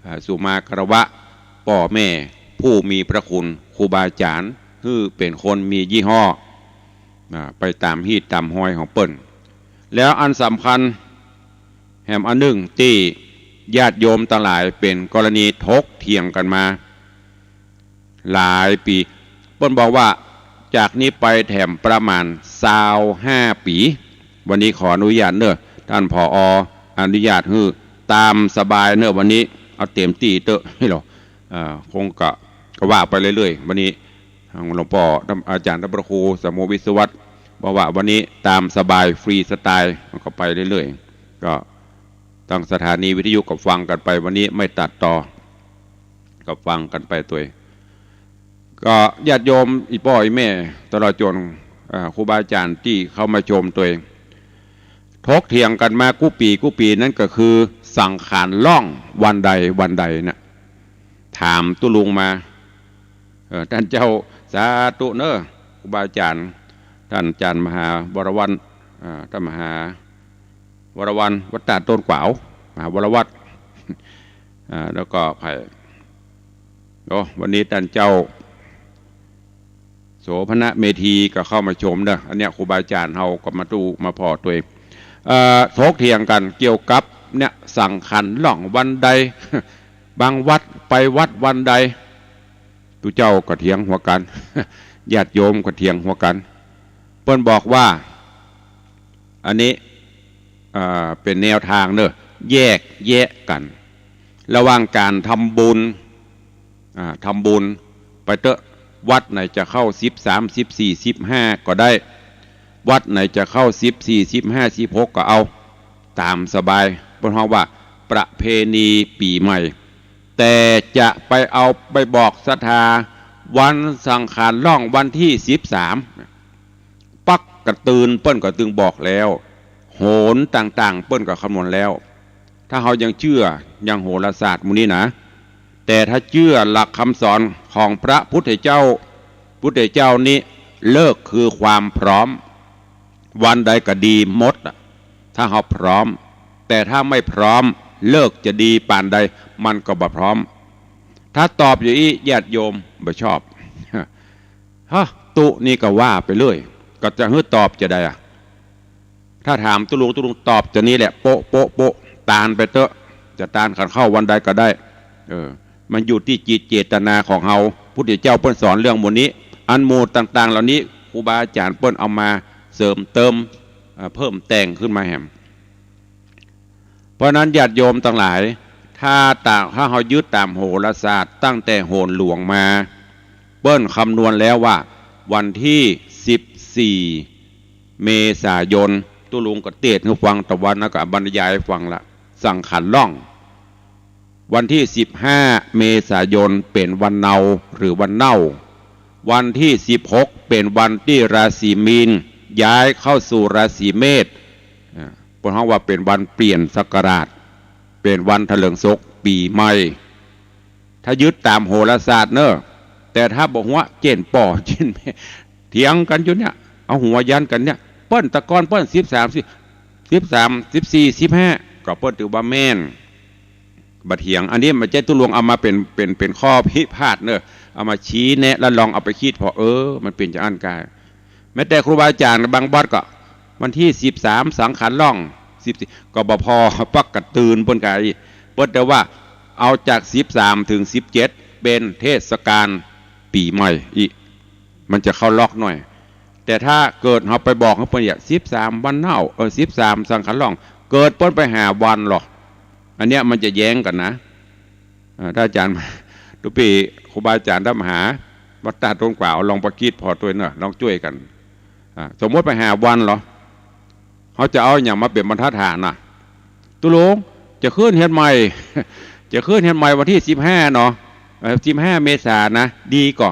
อ่า สู่มาคารวะ ป้อแม่ ผู้มีพระคุณ ครูบาอาจ๋ารย์ หื้อเป๋นคนมียี่ห้อ อ่า ไปต๋ามฮี้ต๋ามฮอยของเปิ้น แล้วอันสำคัญ แหมอันนึ่งตี้ญาติโยมตังหลายเป๋นกรณีถกเถียงกั๋นมา หลายปี๋ เปิ้นบอกว่าจากนี้ไปแถมประมาณซาวห้าปี๋ วันนี้ขออนุญาตเนอะ ท่าน ผอ อนุญาตหื้อต๋ามสบายเนอะ วันนี้เอาเต๋มตี้เต๊อะ นี่หรอ อ่า คงก็ ก็ว่าไปเรื่อยๆ วันนี้ ทางหลวงป้อ อาจ๋ารย์พระครูสมุทรวิศวัตร บอกว่าวันนี้ต๋ามสบายฟรีสไตล์ มันก็ไปเรื่อยๆ ก็ทางสถานีวิทยุก็ฟังกั๋นไป วันนี้ไม่ตัดต่อ ก็ฟังกั๋นไปตวย ก็ญาติโยมอี่ป้ออี่แม่ ตลอดจ๋น อ่า ครูบาอาจ๋ารย์ตี้เข้ามาชมตวย ถกเถียงกั๋นมากู้ปี๋กู้ปี๋ นั้นก็คือสังขารล่องวันใดวันใดนะ ถามตุ๊ลุงมา เออ ต้านเจ้า สาธุเน่อ ครูบาอาจ๋ารย์ ต้านอาจ๋ารย์มหาวรวรรณ อ่า ต้านมหาวรวรรณ วัดตาดต้นกวาว มหาวรวัตร อ่า แล้วก็ใผ โอ้ วันนี้ต้านเจ้า โสภณเมธีก็เข้ามาชมเน่อ อันเนี้ยครูบาอาจ๋ารย์เฮาก็มาดูมาผ่อตวย เอ่อ ถกเถียงกั๋นเกี่ยวกับเนี่ย สังขารล่องวันใด บางวัดไปวัดวันใด ตุ๊เจ้าก็เถียงหัวกั๋น ญาติโยมก็เถียงหัวกั๋น เปิ้นบอกว่า อันนี้ เอ่อ เป๋นแนวตางเน่อ แยกแยะกั๋น ระหว่างก๋านทำบุญ อ่า ทำบุญไปเต๊อะ วัดไหนจะเข้าสิบสาม สิบสี่ สิบห้า ก็ได้ วัดไหนจะเข้าสิบสี่ สิบห้า สิบหก ก็เอา ต๋ามสบาย เปิ้นฮ้องว่าประเพณีปี๋ใหม่ แต่จะไปเอาไปบอกศรัทธา วันสังขารล่องวันตี้สิบสาม ปักกะตื่นเปิ้นก็ตึงบอกแล้ว โหรต่างๆ เปิ้นก็คำนวณแล้ว ถ้าเฮายังเจื้อยังโหราศาสตร์หมู่นี้นะ แต่ถ้าเจื้อหลักกำสอนของพระพุทธเจ้า พุทธเจ้านี้เลิกคือความพร้อม วันใดก็ดีหมดอะ ถ้าเฮาพร้อม แต่ถ้าไม่พร้อม เลิกจะดีป่านใด มันก็บ่พร้อม ถ้าตอบอย่างอี้ญาติโยมบ่ชอบ ฮะ ตุ๊นี่ก็ว่าไปเรื่อย ก็จะหื้อตอบจาใดอะ ถ้าถามตุ๊ลุง ตุ๊ลุงตอบจานี้แหละ โป๊ะ โป๊ะ โป๊ะ ตานไปเต๊อะ จะตานขันเข้าวันใดก็ได้ เออ มันอยู่ตี้จิตเจตนาของเฮา พุทธเจ้าเปิ้นสอนเรื่องหมู่นี้ อันหมู่ต่างๆ เหล่านี้ ครูบาอาจ๋ารย์เปิ้นเอามาเสริมเติม เอ่อ เพิ่มแต่งขึ้นมาแหม เพราะฉะนั้นญาติโยมตังหลาย ถ้าต๋าม ถ้าเฮายึดต๋ามโหราศาสตร์ตั้งแต่โหรหลวงมา เปิ้นคำนวณแล้วว่าวันตี้สิบสี่ เมษายน ตุ๊ลุงก็เตศน์หื้อฟังตะวัน แล้วก็บรรยายฟังละ สังขารล่อง วันตี้สิบห้า เมษายนเป๋นวันเนาหรือวันเน่า วันตี้สิบหกเป๋นวันตี้ราศีมีนย้ายเข้าสู่ราศีเมษ อ่า เปิ้นฮ้องว่าเป๋นวันเปลี่ยนศักราช เป๋นวันถลิงศกปี๋ใหม่ ถ้ายึดต๋ามโหราศาสตร์เน่อ แต่ถ้าบ่หัวเจ๊นป่อเจ๊นแม่ เถียงกั๋นอยู่เนี่ย เอาหัวยันกั๋นเนี่ย เปิ้นตะกอนเปิ้นสิบสาม สิบ สิบสาม สิบสี่ สิบห้า ก็เปิ้นถือว่าแม่น บ่เถียง อันนี้บ่ใจ้ตุ๊ลุงเอามาเป๋น เป๋น เป๋นข้อพิพาทเน่อ เอามาชี้แนะ แล้วลองเอาไปคิดผ่อ เออ มันเป๋นจาอั้นกา แม้แต่ครูบาอาจ๋ารย์บางวัดก็ วันตี้สิบสาม สังขารล่อง สิบสี่ ก็บ่ผ่อ ปักกะตื่นเปิ้นกาอี้ เปิ้นแต่ว่าเอาจากสิบสามถึงสิบเจ็ดเป๋นเทศกาลปี๋ใหม่อี้ มันจะเข้าล็อกหน่อย แต่ถ้าเกิดเฮาไปบอกหื้อเปิ้นว่าสิบสามวันเน่า เออ สิบสามสังขารล่อง เกิดเปิ้นไปหาวันลอ อันเนี้ยมันจะแย้งกั๋นนะ อ่า ถ้าอาจ๋ารย์ ตุ๊ปี้ ครูบาอาจ๋ารย์ต้านมหา วัดตาดต้นกวาว ลองไปกึ๊ดผ่อตวยเน่อ ลองจ้วยกั๋น อ่า สมมุติไปหาวันลอ เฮาจะเอาอะหยังมาเป๋นบรรทัดฐานน่ะ ตุ๊ลุง จะขึ้นเฮือนใหม่ จะขึ้นเฮือนใหม่วันตี้สิบห้าเนาะ เอ่อ สิบห้า เมษานะ ดีก่อ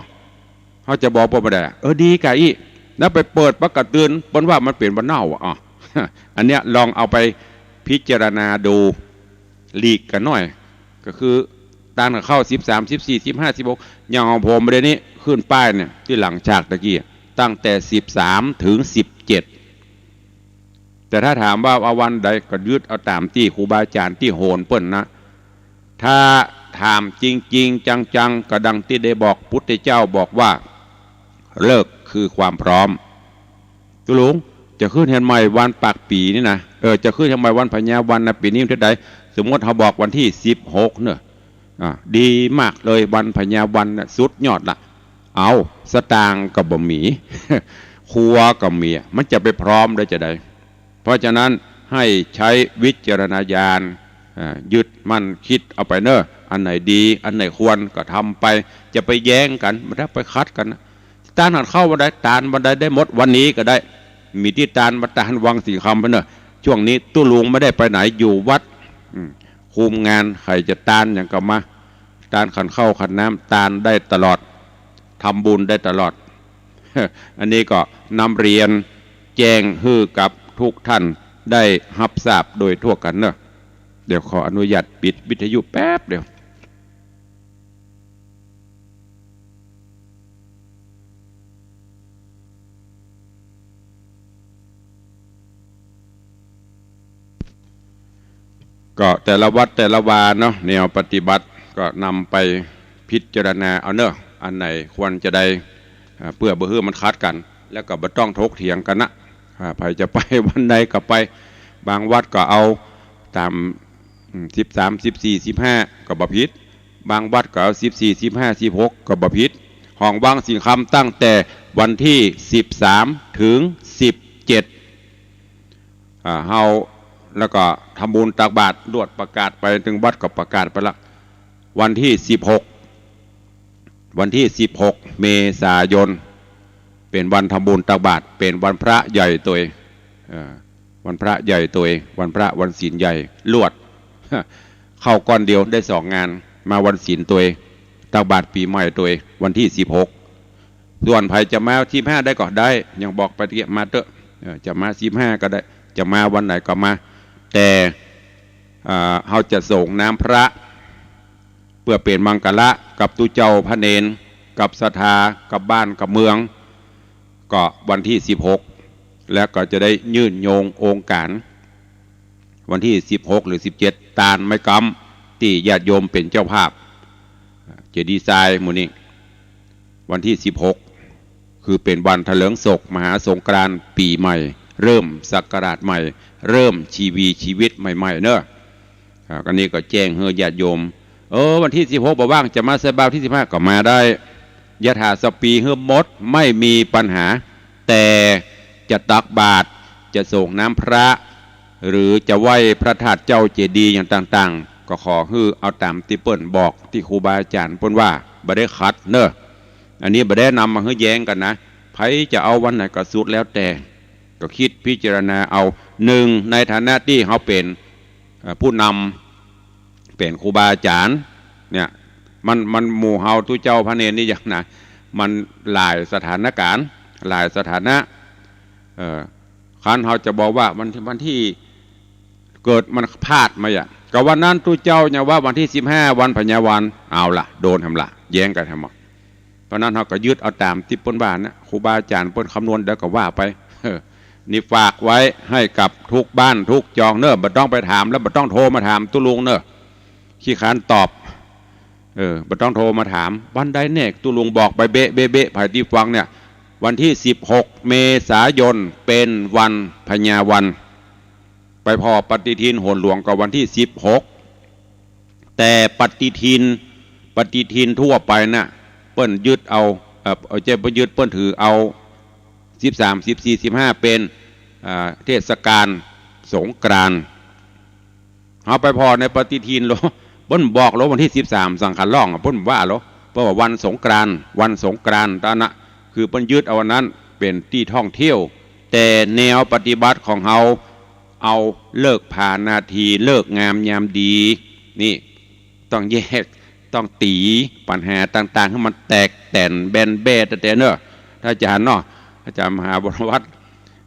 เฮาจะบอกเปิ้นบ่ได้ เออ ดีกาอี้ แล้วไปเปิดปักกะตื่น เปิ้นว่ามันเป๋นวันเน่าอะ อ๋อ อันเนี้ยลองเอาไปพิจารณาดู หลีกกั๋นหน่อย ก็คือตานก็เข้าสิบสาม สิบสี่ สิบห้า สิบหก อย่างของผมบ่าเดี่ยวนี้ขึ้นป้ายเนี่ย ตี้หลังฉากตะกี้ ตั้งแต่สิบสามถึงสิบเจ็ด แต่ถ้าถามว่าเอาวันใดก็ยึดเอาต๋ามตี้ครูบาอาจ๋ารย์ตี้โหรเปิ้นนะ ถ้าถามจริงๆ จังๆ ก็ดังตี้ได้บอก พุทธเจ้าบอกว่า ฤกษ์คือความพร้อม ตุ๊ลุง จะขึ้นเฮือนใหม่วันปากปี๋นี่นะ เออ จะขึ้นเฮือนใหม่วันพญาวันนะ ปี๋นี้วันตี้ใด สมมุติเฮาบอกวันตี้สิบหกเน่อ อ่า ดีมากเลย วันพญาวันน่ะ สุดยอดละ เอา สตางค์ก็บ่มี ครัวก็มี มันจะไปพร้อมได้จาใด เพราะฉะนั้นให้ใช้วิจารณญาณ อ่า ยึดมั่นคิดเอาไปเน่อ อันไหนดี อันไหนควรก็ทำไป จะไปแย้งกั๋น บ่ได้ไปขัดกั๋นนะ ตานหันเข้าวันใด ตานวันใดได้หมด วันนี้ก็ได้ มีตี้ตานวัดตานวังสิงห์คำไปเน่อ ช่วงนี้ตุ๊ลุงไม่ได้ไปไหน อยู่วัด อืม คุมงาน ใผจะตานหยังก็มา ตานขันข้าวขันน้ำ ตานได้ตลอด ทำบุญได้ตลอด อันนี้ก็นำเรียนแจ้งหื้อกับทุกท่านได้ฮับทราบโดยทั่วกั๋นเนาะ เดี๋ยวขออนุญาตปิดวิทยุแป๊บเดียว ก็แต่ละวัดแต่ละวาเนาะ แนวปฏิบัติก็นำไปพิจารณาเอาเนาะ อันไหนควรจะได้ อ่า เปื้อบ่หื้อมันขัดกั๋น แล้วก็บ่ต้องถกเถียงกั๋นนะ อ่า ใผจะไปวันใดก็ไป บางวัดก็เอาต๋าม อืม สิบสาม สิบสี่ สิบห้า ก็บ่ผิด บางวัดก็เอาสิบสี่ สิบห้า สิบหก ก็บ่ผิด ของวังสิงห์คำตั้งแต่วันตี้สิบสามเถิงสิบเจ็ด อ่า เฮา แล้วก็ทำบุญตักบาตร ลวดประกาศไป ตึงวัดก็ประกาศไปละ วันตี้สิบหก วันตี้สิบหกเมษายน เป๋นวันทำบุญตักบาตร เป๋นวันพระใหญ่ตวย เอ่อ วันพระใหญ่ตวย วันพระวันศีลใหญ่ ลวด เข้าก้อนเดียวได้สองงาน มาวันศีลตวย ตักบาตรปี๋ใหม่ตวย วันตี้สิบหก ส่วนใผจะมาสิบห้าได้ก็ได้ อย่างบอกไปตะกี้ มาเต๊อะ เอ่อ จะมาสิบห้าก็ได้ จะมาวันไหนก็มา แต่ อ่า เฮาจะสรงน้ำพระ เปื้อเป๋นมังคละกับตุ๊เจ้าพระเณร กับศรัทธา กับบ้านกับเมือง ก็วันตี้สิบหก แล้วก็จะได้ยื่นโยงองค์ก๋าน วันตี้สิบหกหรือสิบเจ็ด ตานไม้กำ ตี้ญาติโยมเป๋นเจ้าภาพ เจดีย์ทรายหมู่นี้ วันตี้สิบหก คือเป๋นวันเถลิงศกมหาสงกรานต์ปี๋ใหม่ เริ่มศักราชใหม่ เริ่มชีวีชีวิตใหม่ๆ เนาะ อ่า อันนี้ก็แจ้งหื้อญาติโยม เออ วันตี้สิบหกบ่ว่าง จะมาใส่บาตรตี้สิบห้าก็มาได้ ยถาสปีหื้อหมด ไม่มีปัญหา แต่จะตักบาตร จะสรงน้ำพระ หรือจะไหว้พระธาตุเจ้าเจดีย์อย่างต่างๆ ก็ขอหื้อเอาต๋ามตี้เปิ้นบอก ตี้ครูบาอาจ๋ารย์เปิ้นว่า บ่ได้ขัดเนาะ อันนี้บ่ได้นำมาหื้อแย้งกั๋นนะ ใผจะเอาวันไหนก็สุดแล้วแต่ ก็กึ๊ดพิจารณาเอา นึ่ง ในฐานะตี้เฮาเป๋น เอ่อ ผู้นำ เป๋นครูบาอาจ๋ารย์ เนี่ย มัน มันหมู่เฮาตุ๊เจ้าพระเณรนี่อย่างนะ มันหลายสถานก๋ารณ์ หลายสถานะ เอ่อ คันเฮาจะบอกว่าวัน วันตี้เกิดมันพลาดมาอะ ก็วันนั้นตุ๊เจ้ายังว่าวันตี้สิบห้า วันพญาวัน เอาละ โดนแหมละ แย้งกั๋นแหมละ เพราะนั้นเฮาก็ยึดเอาต๋ามตี้เปิ้นว่านะ ครูบาอาจ๋ารย์เปิ้นคำนวณ เดี๋ยวก็ว่าไป เออ นี่ฝากไว้ให้กับทุกบ้านทุกจองเนาะ บ่ต้องไปถาม แล้วบ่ต้องโทรมาถามตุ๊ลุงเนาะ ขี้คร้านตอบ เออ บ่ต้องโทรมาถาม วันใดแน่ ตุ๊ลุงบอกไปเบ๊ะๆๆ ใผตี้ฟังเนี่ย วันตี้สิบหกเมษายนเป๋นวันพญาวัน ไปผ่อปฏิทินโหรหลวงก็วันตี้สิบหก แต่ปฏิทิน ปฏิทินทั่วไปน่ะ เปิ้นยึดเอา เอ่อ เอ่อ เจ้า เปิ้นยึด เปิ้นถือเอา สิบสาม สิบสี่ สิบห้า เป๋น อ่า เทศกาลสงกรานต์ เฮาไปผ่อในปฏิทินโล เปิ้นบอกโลวันตี้สิบสาม สังขารร้องอะ เปิ้นว่าโล เปิ้นว่าวันสงกรานต์ วันสงกรานต์ ต๋านะ คือเปิ้นยึดเอาอันนั้นเป๋นตี้ท่องเที่ยว แต่แนวปฏิบัติของเฮา เอาฤกษ์ผานาที ฤกษ์งามยามดี นี่ ต้องแยก ต้องตี๋ปัญหาต่างๆ หื้อมันแตกแตนแบนแบ้แต๊ๆ เนาะ ท่านอาจ๋ารย์เนาะ อาจ๋ารย์มหาบุญวัฒน์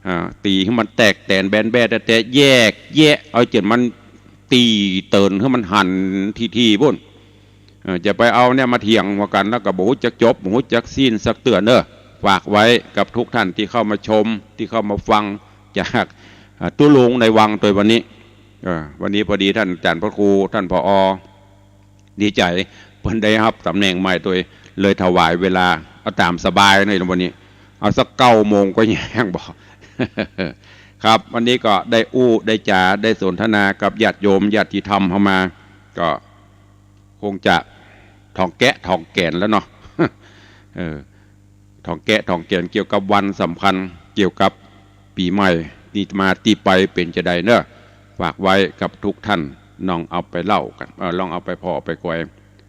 อ่า ตี๋หื้อมันแตกแตนแบนแบ้แต๊ๆ แยกแยะเอาจ๋นมัน ตี๋เติ่นหื้อมันหันทีๆ ปู้น เอ่อ จะไปเอาเนี่ยมาเถียงหัวกั๋น แล้วก็บ่ฮู้จักจบ บ่ฮู้จักสิ้นสักเตื้อเนาะ ฝากไว้กับทุกท่านตี้เข้ามาชม ตี้เข้ามาฟังจาก อ่า ตุ๊ลุงในวังตวยวันนี้ เอ่อ วันนี้พอดีท่านอาจ๋ารย์พระครู ท่าน ผอ ดีใจ๋ เปิ้นได้ฮับต๋ำแหน่งใหม่ตวย เลยถวายเวลา เอาต๋ามสบายในวันนี้ เอาสักเก้าโมงก็ยังบ่ ครับ วันนี้ก็ได้อู้ได้จ๋า ได้สนทนากับญาติโยมญาติธรรมเฮามา ก็คงจะถ่องแกะถ่องแก่นแล้วเนาะ เออ ถ่องแกะถ่องแก่นเกี่ยวกับวันสำคัญ เกี่ยวกับปี๋ใหม่ ตี้มาตี้ไปเป๋นจาใดเนาะ ฝากไว้กับทุกท่าน ลองเอาไปเล่ากั๋น เอ่อ ลองเอาไปผ่อไปแกว่ง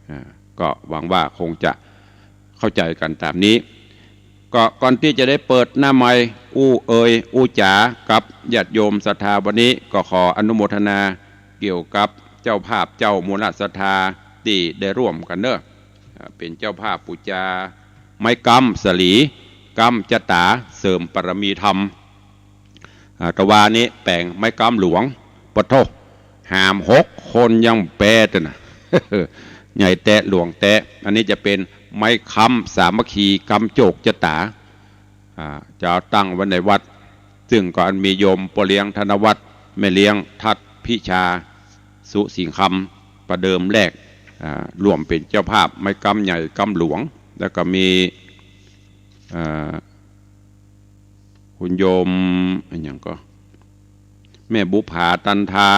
อ่า ก็หวังว่าคงจะเข้าใจ๋กั๋นต๋ามนี้ ก็ก่อนตี้จะได้เปิดหน้าไมค์อู้เอ่ยอู้จ๋ากับญาติโยมศรัทธาวันนี้ ก็ขออนุโมทนาเกี่ยวกับเจ้าภาพเจ้ามูลศรัทธาตี้ได้ร่วมกั๋นเนาะ อ่า เป๋นเจ้าภาพปู๋จาไม้กำสาลี ก๊ำจะต๋า เสริมปารมีธรรม อ่า ตะวานี้แป๋งไม้ก๊ำหลวง ปะโธ่ หามหกคนยังแปดน่ะ ใหญ่แต๊หลวงแต๊ อันนี้จะเป๋นไม้ก๊ำสามัคคีก๊ำโจคจะต๋า อ่า จะเอาตั้งไว้ในวัด ซึ่งก็อันมีโยมป้อเลี้ยงธนวัฒน์ แม่เลี้ยงทัดพิชา สุสิงห์คำ ประเดิมแรก อ่า ร่วมเป๋นเจ้าภาพไม้ก๊ำใหญ่ก๊ำหลวง แล้วก็มี อ่า คุณโยมอะหยังก็ แม่บุภาตันทา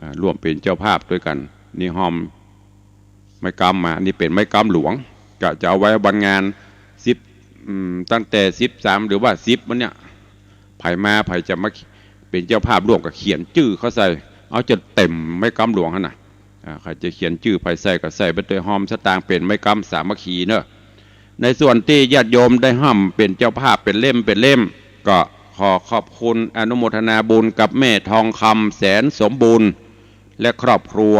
อ่า ร่วมเป๋นเจ้าภาพตวยกั๋น นี่ฮอมไม้ก๊ำมา นี่เป๋นไม้ก๊ำหลวง ก็จะเอาไว้วันงานสิบ อืม ตั้งแต่สิบสาม หรือว่าสิบวันเนี่ย ใผมาใผจะมาเป๋นเจ้าภาพร่วมก็เขียนจื้อเข้าใส่ เอาจ๋นเต๋มไม้ก๊ำหลวงหั้นน่ะ อ่า ใผจะเขียนจื้อใผใส่ก็ใส่ไปตวย ฮอมสตางค์เป๋นไม้ก๊ำสามัคคีเนาะ ในส่วนตี้ญาติโยมได้ฮ่ำเป๋นเจ้าภาพเป๋นเล่มเป๋นเล่ม ก็ขอขอบคุณอนุโมทนาบุญกับแม่ทองคำแสนสมบูรณ์ และครอบครัว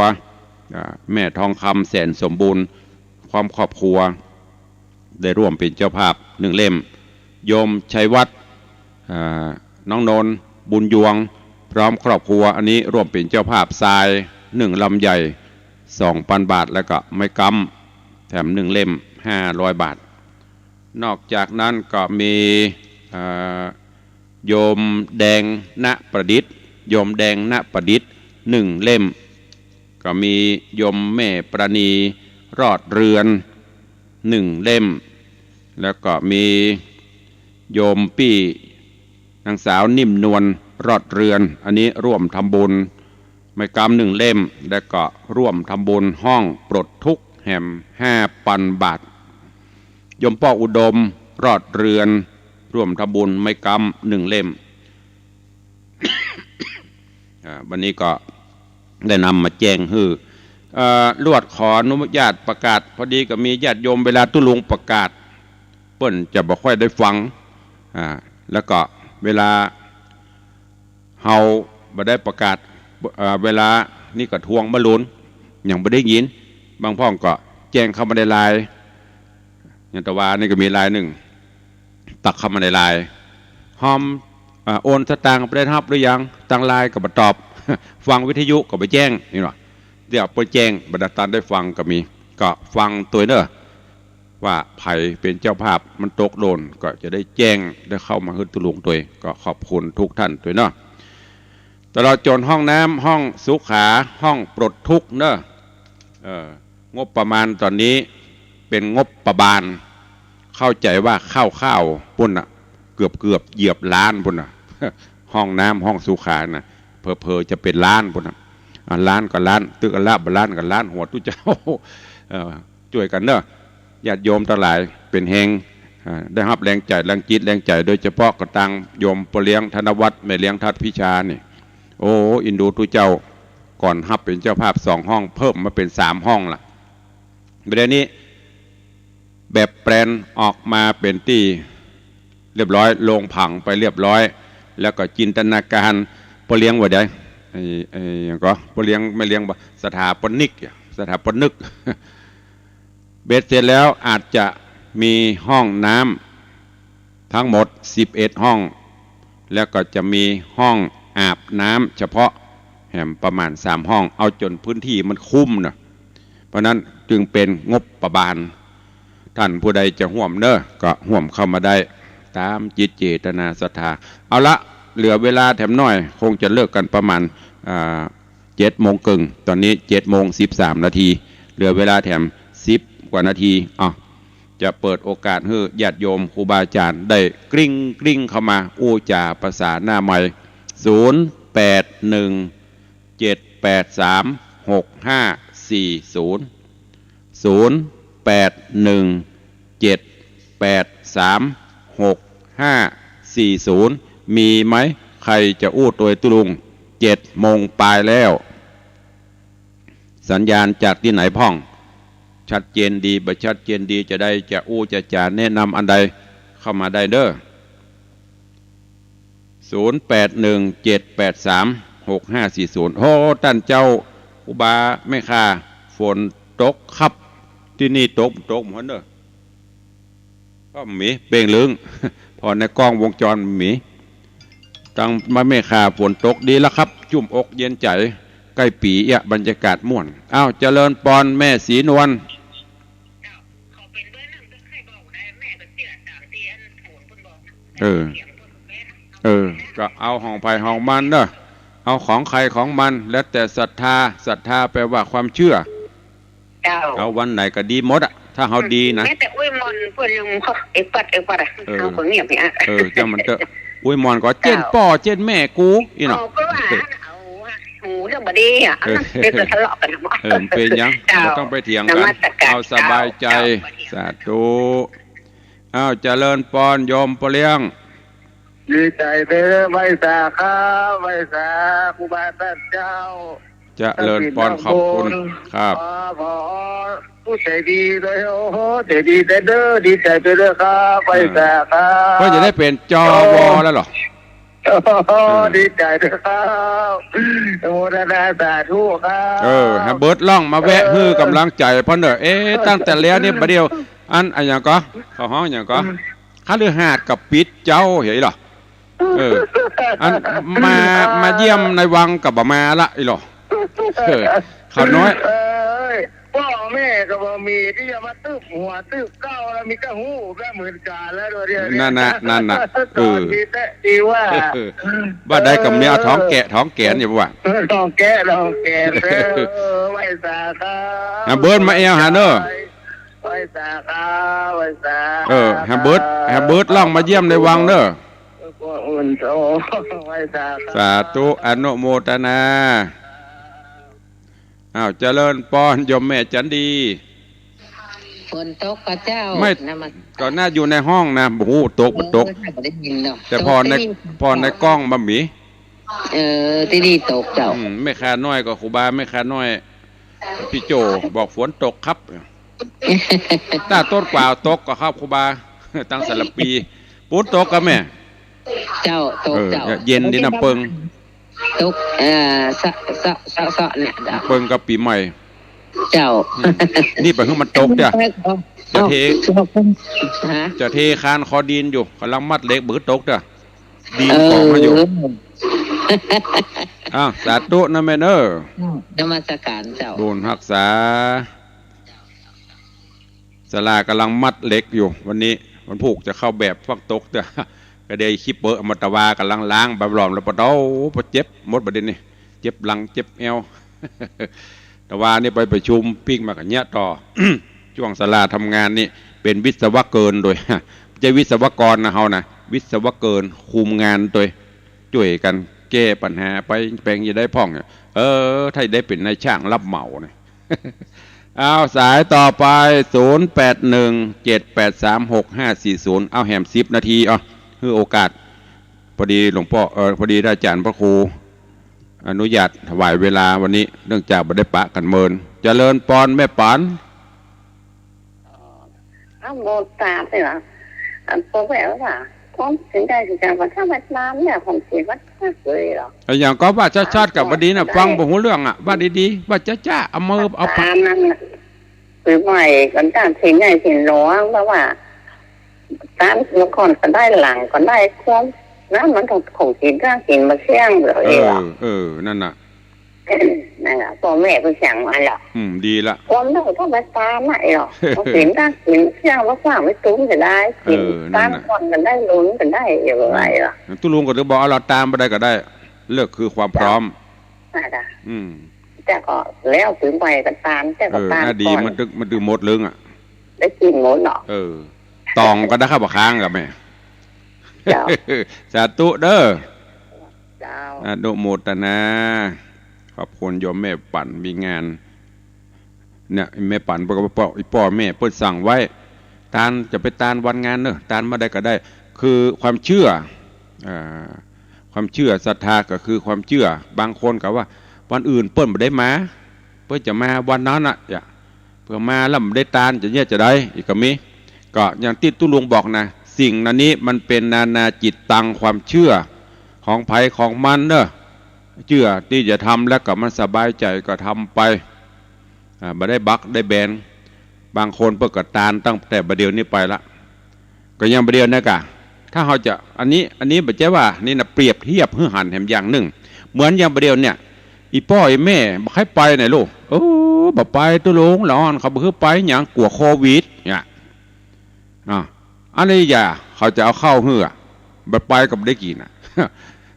อ่า แม่ทองคำแสนสมบูรณ์ พร้อมครอบครัว ได้ร่วมเป๋นเจ้าภาพหนึ่งเล่ม โยมชัยวัฒน์ อ่า น้องนนท์ บุญยวง พร้อมครอบครัว อันนี้ร่วมเป๋นเจ้าภาพทรายหนึ่งลำใหญ่ สองปันบาท แล้วก็ไม้ก๊ำแถมหนึ่งเล่ม ห้าร้อยบาท นอกจากนั้นก็มี อ่า โยมแดงณประดิษฐ์ โยมแดงณประดิษฐ์หนึ่งเล่ม ก็มีโยมแม่ประณีรอดเรือนหนึ่งเล่ม แล้วก็มีโยมปี้นางสาวนิ่มนวลรอดเรือน อันนี้ร่วมทำบุญไม้ก๊ำหนึ่งเล่ม และก็ร่วมทำบุญห้องปลดทุกข์แหมห้าปันบาท โยมป้ออุดมรอดเรือน ร่วมทำบุญไม้ก๊ำหนึ่งเล่ม อ่า วันนี้ก็ได้นำมาแจ้งหื้อ เอ่อ ลวดขออนุญาตประกาศ พอดีก็มีญาติโยมเวลาตุ๊ลุงประกาศ เปิ้นจะบ่ค่อยได้ฟัง อ่า แล้วก็เวลา เฮาบ่ได้ประกาศ เอ่อ เวลานี้ก็ทวงบ่ล้น ยังบ่ได้ยิน บางพ่องก็แจ้งเข้ามาในไลน์ อย่างตะวานี่ก็มีไลน์หนึ่ง ตักเข้ามาในไลน์ ฮอม เอ่อ โอนสตางค์ไปได้ฮับหรือยัง ตางไลน์ก็บ่ตอบ ฟังวิทยุก็บ่แจ้ง นี่หว่า เดี๋ยวเปิ้นแจ้ง บ่ได้ตันได้ฟังก็มี ก็ฟังตวยเน่อ ว่าใผเป๋นเจ้าภาพมันตกหล่น ก็จะได้แจ้ง ได้เข้ามาหื้อตุ๊ลุงตวย ก็ขอบคุณทุกท่านตวยเนาะ ตลอดจ๋นห้องน้ำ ห้องสุขา ห้องปลดทุกข์เนาะ เอ่อ งบประมาณต๋อนนี้เป๋นงบประมาณ เข้าใจ๋ว่าคร่าวๆ ปุ้นน่ะ เกือบๆ เหยียบล้านปุ้นน่ะ ห้องน้ำ ห้องสุขาน่ะ เผลอๆ จะเป๋นล้านปุ้นน่ะ อ่ะ ล้านก็ล้าน ตึกอันละบ่ล้านก็ล้านหัวตุ๊เจ้า เอ่อ จ้วยกั๋นเนาะ ญาติโยมตังหลาย เป๋นแฮง อ่า ได้ฮับแฮงใจ๋ แฮงจิต แฮงใจ๋ โดยเฉพาะก็ตางโยมป้อเลี้ยงธนวัฒน์ แม่เลี้ยงทัดพิชานี่ โอ้ อินดูตุ๊เจ้า ก่อนฮับเป๋นเจ้าภาพสองห้อง เพิ่มมาเป๋นสามห้องละ บ่าเดี่ยวนี้ แบบแปลนออกมาเป๋นตี้เรียบร้อย ลงผังไปเรียบร้อย แล้วก็จินตนาการ ป้อเลี้ยงว่าใด ไอ้ ไอ้หยังก็ ป้อเลี้ยง แม่เลี้ยงบ่ สถาปนิก สถาปนิก เบ็ดเสร็จแล้วอาจจะมีห้องน้ำทั้งหมดสิบเอ็ดห้อง แล้วก็จะมีห้องอาบน้ำเฉพาะแหมประมาณสามห้อง เอาจ๋นพื้นตี้มันคุ้มเนาะ เพราะนั้นจึงเป๋นงบประมาณ ท่านผู้ใดจะฮ่วมเน่อ ก็ฮ่วมเข้ามาได้ต๋ามจิตเจตนาศรัทธา เอาละ เหลือเวลาแถมหน้อย คงจะเลิกกั๋นประมาณ อ่า เจ็ดโมงเกิ่ง ต๋อนนี้เจ็ดโมงสิบสามนาที เหลือเวลาแถมสิบกว่านาที อ่ะ จะเปิดโอกาสหื้อญาติโยมครูบาอาจ๋ารย์ได้กริ้งกริ้งเข้ามา อู้จ๋าประสาหน้าไมค์ ศูนย์แปดหนึ่งเจ็ดแปดสามหกห้าสี่ศูนย์ ศูนย์แปดหนึ่งเจ็ดแปดสามหกห้าสี่ศูนย์ มีไหม ใครจะอู้ตวยตุ๊ลุง เจ็ดโมงปลายแล้ว สัญญาณจากตี้ไหนพ่อง ชัดเจนดี บ่ชัดเจนดีจะใด จะอู้จะจ๋าแนะนำอันใด เข้ามาได้เน่อ ศูนย์แปดหนึ่งเจ็ดแปดสามหกห้าสี่ศูนย์ โอ้ ต้านเจ้าครูบาแม่ข้า ฝนตกครับ ตี้นี่ตก ตกหมดเน่อ ก็มีเบ้งลึง ผ่อนในกล้องวงจรมี ตังมาแม่ข้า ฝนตกดีแล้วครับ ชุ่มอกเย็นใจ๋ ใก้ปี๋เอี้ย บรรยากาศม่วน อ้าว เจริญปอนแม่ศรีนวล เออ เออ ก็เอาของใผของมันเนาะ เอาของใผของมัน แล้วแต่ศรัทธา ศรัทธาแปลว่าความเชื่อ เจ้า เอาวันไหนก็ดีหมดอะ ถ้าเฮาดีนะ แม้แต่อวยมอนเปิ้นยังเอกปัดเอกปัดอะ เออ เฮาก็เงียบเนี่ย เออ จ้างมันเต๊อะ อวยมอนก็เจ้นป้อเจ้นแม่กู อี้เนาะ เอาก็ว่า เอาหูเรื่องบ่ดีอะ เออ เดี๋ยวก็ทะเลาะกั๋นหมด เออ มันเป๋นหยัง เจ้า บ่ต้องไปเถียงกั๋น นมัสก๋าน เอาสบายใจ๋ เจ้า สาธุ อ้าว เจริญปอนโยมป้อเลี้ยง ดีใจ๋เต๊อะ ไหว้สาครับ ไหว้สาครูบาอาจ๋ารย์เจ้า เจริญปอน ขอบคุณครับ อ๋อ ผู้ใจ๋ดีด้วย โอ้โห ใจ๋ดีเต๊อะ ดีใจ๋เต๊อะครับ ไหว้สาครับ เปิ้นจะได้เป๋น จว แล้วเหรอ โอ้โห เออ ดีใจ๋ด้วยครับ อนุโมทนาสาธุครับ เออ แฮมเบิร์ตร้องมาแวะ เออ หื้อก๋ำลังใจ๋พ่องเน่อ เอ๊ะ ตั้งแต่แล้วนี่บ่าเดี่ยว อัน อันหยังก่อ เขาฮ้องหยังก่อ อืม คฤหาสน์ก็ปิดเจ้า เหียเหรอ เออ อัน มา มาเยี่ยมในวังก็บ่มาละ อี้เหรอ เออ ข้าน้อย เอ้ย ป้อแม่ก็บ่มีตี้จะมาตึบหัวตึบเก๊า แล้วมีแต่ฮู้แบบเหมือนกั๋นแล้วเดี๋ยวนี้ นั่นน่ะ นั่นน่ะ เออ ตี้ว่า เออ บ่าได้ก็มีเอาท้องแกะท้องแกนอยู่ว่า เออ ท้องแกะท้องแกน เออ ไหว้สาครับ อ่ะ เบิร์ตมาแอวหาเน่อ ไหว้สาครับ ไหว้สา เออ แฮมเบิร์ต แฮมเบิร์ตร้องมาเยี่ยมในวังเน่อ ไหว้สาครับ สาธุ อนุโมทนา อ้าว เจริญปอนโยมแม่จันดี ฝนตกก่อเจ้า ไม่ นมัสก๋าน ก่อนหน้าอยู่ในห้องนะ โอ้โห ตก บ่ตก เออ บ่ได้ยินเนาะ แต่ผ่อนใน ตกตี้นี่ ผ่อนในกล้องบ่มี เออ ตี้นี่ตกเจ้า อืม แม่ข้าน้อยก็ครูบา แม่ข้าน้อย ตี้โจ้บอกฝนตกครับ ถ้าต้นกล้าตกก่อครับครูบา ตั้งสารภี ปู๊นตกก่อแม่ เจ้า ตก เออ เจ้า เย็นดีนะเปิง ตก เอ่อ สะ สะ สะ สะ เนี่ย เจ้า เปิงกับปี๋ใหม่ เจ้า อืม นี่ไปหื้อมันตกเตี้ย จะเท ฮะ จะเทคานคอดินอยู่ ก่ำลังมัดเหล็ก บ่หื้อตกเตี้ย ดีนของมาอยู่ เออ อ้าว สาธุนะแม่เน่อ นมัสก๋านเจ้า บุญฮักษา ศาลาก่ำลังมัดเหล็กอยู่ วันนี้วันพูกจะเข้าแบบฟั่งตกเตี้ย ก็ได้ขี้เปอะ เอามาตะวาก่ำลังล้างแบบหลอมแล้วปะเต้า ปะเจ็บหมดบ่าเดี่ยวนี้ เจ็บหลังเจ็บแอว ตะวานี่ไปประชุมปิ๊กมากั๋นเยียะต่อ จ้วงศาลาทำงานนี่เป๋นวิศวกรโดย บ่ใจ้วิศวกรนะเฮานะ วิศวกรคุมงานโดย จ้วยกั๋นแก้ปัญหาไป แปงจะได้พ่องเนี่ย เออ ถ้าได้เป๋นนายช่างรับเหมาเนี่ย เอาสายต่อไป ศูนย์แปดหนึ่ง เจ็ดแปดสาม หกห้าสี่ศูนย์ เอาแหมสิบนาที เอา หื้อโอกาส พอดีหลวงป้อ เอ่อ พอดีอาจ๋ารย์พระครูอนุญาตถวายเวลาวันนี้ เนื่องจากบ่ได้ปะกั๋นเมิน เจริญปอนแม่ป๋าน อ้าว โมตาสิวะ อันโปรแกรมว่า ความเสียงได้สิจังว่าถ้าวัดน้ำเนี่ย ของเสียงวัดมากเลยเหรอ อะหยังก่อ ว่าจ๊าดๆ กับวันนี้น่ะ ฟังบ่ฮู้เรื่องอะ ว่าดีๆ ว่าจ๊าๆ เอามือเอาปาก ตามนั้นน่ะ คือไม่กันตั้งเสียงใหญ่เสียงหลวง เพราะว่า ตามเมื่อก่อนก็ได้หลังก็ได้ความ นะ มันของกิ๋น ของกิ๋นมาเสี่ยงเหรอ เออ เออ นั่นน่ะ นั่นแหละ ป้อแม่เปิ้นสั่งมาแล้ว อืม ดีละ ความเฮาก็ต้องไปตามน่ะ เอ้า เฮากิ๋นก็กิ๋น เสี่ยงว่าขว้างไว้ตุ้มก็ได้ กิ๋น เออ นั่นน่ะ ตามก่อนก็ได้ ลุนก็ได้ เอ้า ว่าไงล่ะ ตุ๊ลุงก็เลยบอก เอา เฮาตามบ่ได้ก็ได้ เลิกคือความพร้อม จ้ะ อ่า จ้ะ อืม แต่ก็แล้วถือไปก็ตาม แต่ก็ เออ ตาม อ่ะ ดี ก่อน มันตึง มันตึงหมดเรื่องอะ ได้กิ๋นหมดเนาะ เออ ตองก็ได้ครับ บ่าค้างกับแม่ เจ้า สาธุเด้อ เจ้า อนุโมทนา ขอบคุณโยมแม่ปั๋น มีงาน เนี่ย แม่ปั๋นบอกว่าป้อ อีป้อแม่เปิ้นสั่งไว้ ตาน จะไปตานวันงานเนอะ ตานเมื่อใดก็ได้ คือความเชื่อ อ่า ความเชื่อ ศรัทธาก็คือความเชื่อ บางคนก็ว่า วันอื่นเปิ้นบ่ได้มา เปิ้นจะมาวันนั้นน่ะ อย่า เปื้อมาแล้วบ่ได้ตาน จะเยียะจาใด อีกก็มี ก็อย่างตี้ตุ๊ลุงบอกนะ สิ่งเหล่านี้มันเป๋นนานาจิตตัง ความเชื่อของใผของมันเนอะ เชื่อตี้จะทำแล้วก็มันสบายใจ๋ก็ทำไป อ่า บ่ได้บักได้แบน บางคนเปิ้นก็ตานตั้งแต่บ่าเดี่ยวนี้ไปละ ก็อย่างบ่าเดี่ยวนี้ก่ะ ถ้าเฮาจะ อันนี้ อันนี้บ่ใจ้ว่า นี่นะ เปรียบเทียบหื้อหันแหมอย่างนึ่ง เหมือนอย่างบ่าเดี่ยวเนี่ย อี่ป้ออี่แม่บ่ใค่ไปไหนลูก เออ บ่ไปตุ๊ลุง ละอ่อนเขาบ่หื้อไปหยัง กั๋วโควิด เนี่ย อ่ะ อันนี้อย่า เขาจะเอาข้าวหื้อ บ่ไปก็บ่ได้กิ๋นน่ะ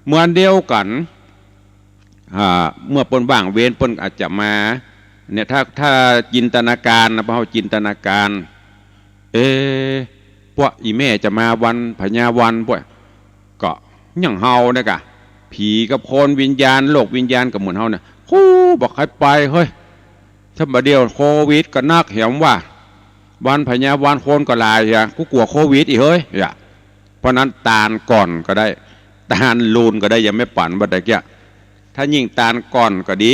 เหมือนเดียวกั๋น อ่า เมื่อเปิ้นว่างเว้นเปิ้นอาจจะมา เนี่ย ถ้า ถ้าจินตนาการนะ พวกเฮาจินตนาการ เอ๊ะ พวกอี่แม่จะมาวันพญาวันพวก ก็อย่างเฮาเนี่ยก่ะ ผีกับคนวิญญาณ โลกวิญญาณก็เหมือนเฮาเนี่ย ฮู้ บ่ใค่ไปเฮ้ย ถ้าบ่าเดี่ยวโควิดก็นักแหมว่า วันพญาวันคนก็หลายเหีย กูกั๋วโควิดอีกเฮ้ย อย่า เพราะนั้นตานก่อนก็ได้ ตานลูนก็ได้ อย่างแม่ปั๋นว่าตะเกียะ ถ้ายิ่งตานก่อนก็ดี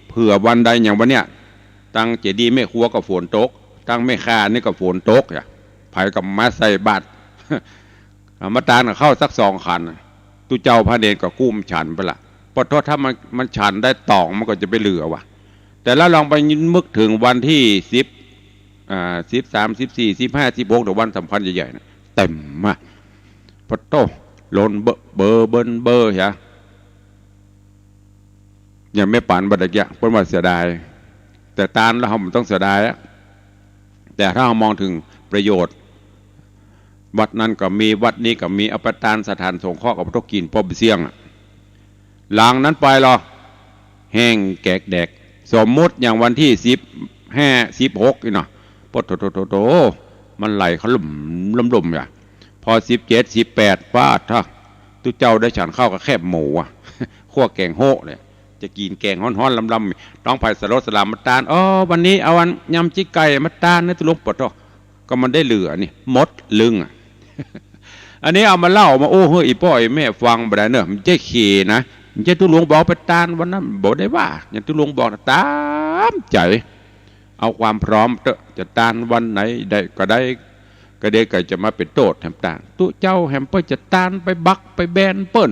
เผื่อวันใดอย่างวันเนี้ย ตังเจดีย์แม่ครัวก็ฝนตก ตังแม่ค่านี่ก็ฝนตก อย่า ใผก็มาใส่บาตร เอามาตานกับข้าวสักสองขัน ตุ๊เจ้าพระเณรก็กุ้มฉันไปละ ปะโธ่ ถ้ามัน มันฉันได้ต๋องมันก็จะไปเหลือวะ แต่ละลองไปนึกถึงวันที่สิบ อ่า สิบสาม สิบสี่ สิบห้า สิบหก เดี๋ยววันสำคัญใหญ่ๆ นะ เต็มมาก ปะโธ่ ล้นเบ้อ เบ้อ เบิ้นเบ้อ เหีย อย่างแม่ปั๋นว่าตะเกียะ เปิ้นว่าเสียดาย แต่ตานแล้วเฮาบ่ต้องเสียดายอะ แต่ถ้าเฮามองถึงประโยชน์ วัดนั้นก็มี วัดนี้ก็มี เอาไปตานสถานสงเคราะห์ก็บ่ต้องกิ๋น ปอบ่เสี้ยงอะ หลังนั้นไปลอ แห้งแก๊กแดก สมมุติอย่างวันที่สิบห้า สิบหก นี่เนาะ ปะโธ่ โธ่ โธ่ โธ่ มันไหลเขาลุ่ม ลุ่ม ลุ่ม อย่า พอสิบเจ็ด สิบแปด ป๊าดเถาะ ตุ๊เจ้าได้ฉันข้าวกับแคบหมูอะ คั่วแก๋งโฮะเนี่ย จะกิ๋นแก๋งฮ้อนๆ ลำๆ ต้องใผสลดสลามมาตาน อ๋อ วันนี้เอาอันยำจิ๊กไก่มาตานนะตุ๊ลุง ปะโธ่ ก็มันได้เหลือนี่ หมดลึงอะ อันนี้เอามาเล่ามาอู้หื้ออี่ป้ออี่แม่ฟังบ่ได้เนอะ มันใจ้เขนะ มันใจ้ตุ๊ลุงบอกไปตานวันนั้น บ่ได้ว่า อย่างตุ๊ลุงบอกนะ ต๋ามใจ๋ เอาความพร้อมเต๊อะ จะตานวันไหนได้ก็ได้ ก็เดี๋ยวก็จะมาเป๋นโต้ษแหมตาง ตุ๊เจ้าแหมเปิ้นจะตานไปบักไปแบนเปิ้น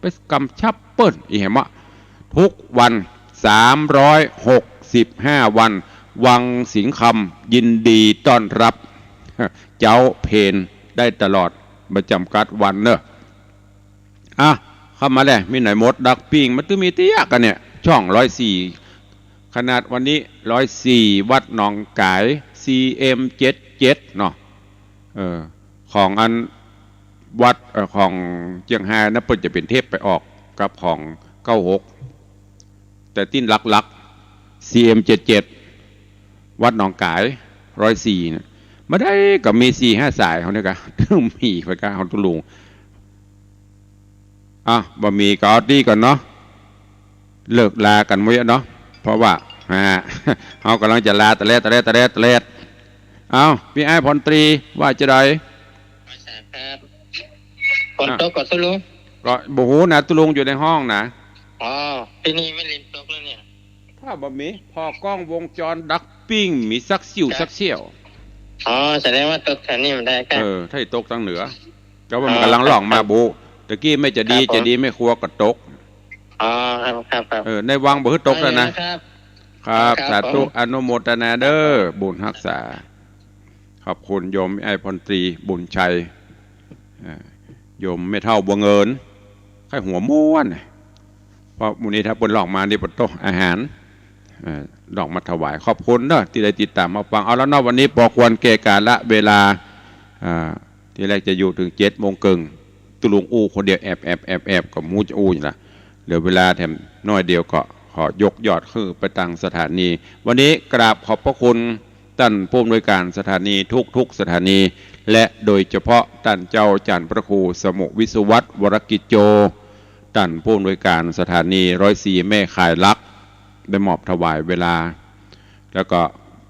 ไปกำชับเปิ้น อีแหมอะ ทุกวัน สามร้อยหกสิบห้าวัน วังสิงห์คำยินดีต้อนรับ เจ๊าเพนได้ตลอด บ่จ๋ำกัดวันเนอะ อ่ะ เข้ามาแล้ว มีไหนหมด ดักปิ้ง มันต้องมีเตี้ยกันเนี่ย ช่องร้อยสี่ ขนาดวันนี้ ร้อยสี่ วัดหนองก๋าย ซีเอ็มเจ็ดเจ็ด เนาะ เออ ของอันวัด เอ่อ ของเจียงฮายนะ เปิ้นจะเป๋นเทปไปออกกับของเก้าหก แต่ตี้หลักๆ ซีเอ็มเจ็ดเจ็ด วัดหนองก๋าย ร้อยสี่ เนี่ย บ่ได้ก็มีสี่ห้าสายเฮาเนี่ยก่ะ ต้องมีไปก่ะ เฮาตุ๊ลุง อ่ะ บ่มีก็เอาตี้ก่อนเนาะ เลิกลากั๋นหมดเนาะ เพราะว่า อ่า เฮากำลังจะลาตะแลด ตะแลด ตะแลด ตะแลด เอ้า ปี้อ้ายพลตรี ว่าจะใด ครับ ฝนตกก่อตุ๊ลุง ก็บ่ฮู้นะ ตุ๊ลุงอยู่ในห้องนะ อ๋อ ตี้นี่ไม่เห็นตกเลยเนี่ย ถ้าบ่มี ผ่อกล้องวงจรดักปิ้ง มีสักสิ่วสักเสี้ยว อ๋อ แสดงว่าตกแถวนี้มันได้ครับ เออ ถ้าตกตางเหนือ ก็ว่ามันก๋ำลังล่องมา อ๋อ ครับ บุ ตะกี้แม่เจดีย์ ครับผม เจดีย์แม่ครัวก็ตก อ๋อ ครับ ครับ ครับ เออ ในวังบ่หื้อตกแล้วนะ ครับ ครับ ครับ สาธุ ผม อนุโมทนาเด้อ บุญฮักษา ขอบคุณโยมไอ้พลตรีบุญชัย เอ่อ โยมแม่เฒ่าบัวเงิน ใค่หัวม่วน เพราะมื้อนี้ถ้าเปิ้นล่องมานี่เปิ้นโต๊ะอาหาร เอ่อ ล่องมาถวาย ขอบคุณเนาะตี้ได้ติดต๋ามมาฟัง เอาละเนาะ วันนี้ปอควรแก่กาละเวลา อ่า ตี้แรกจะอยู่เถิงเจ็ดโมงเกิ่ง ตุ๊ลุงอู้คนเดียว แอบ แอบ แอบ แอบ ก็บ่ฮู้จะอู้หยังละ เหลือเวลาแถมน้อยเดียว ก็ขอยกยอดหื้อไปตางสถานี วันนี้กราบขอบพระคุณต้านผู้อำนวยการสถานีทุกๆ สถานี และโดยเฉพาะต้านเจ้าอาจ๋ารย์พระครูสมุห์วิศวัตร วรกิจโจ ต้านผู้อำนวยการสถานีร้อยสี่แม่ข่ายหลัก ได้มอบถวายเวลา แล้วก็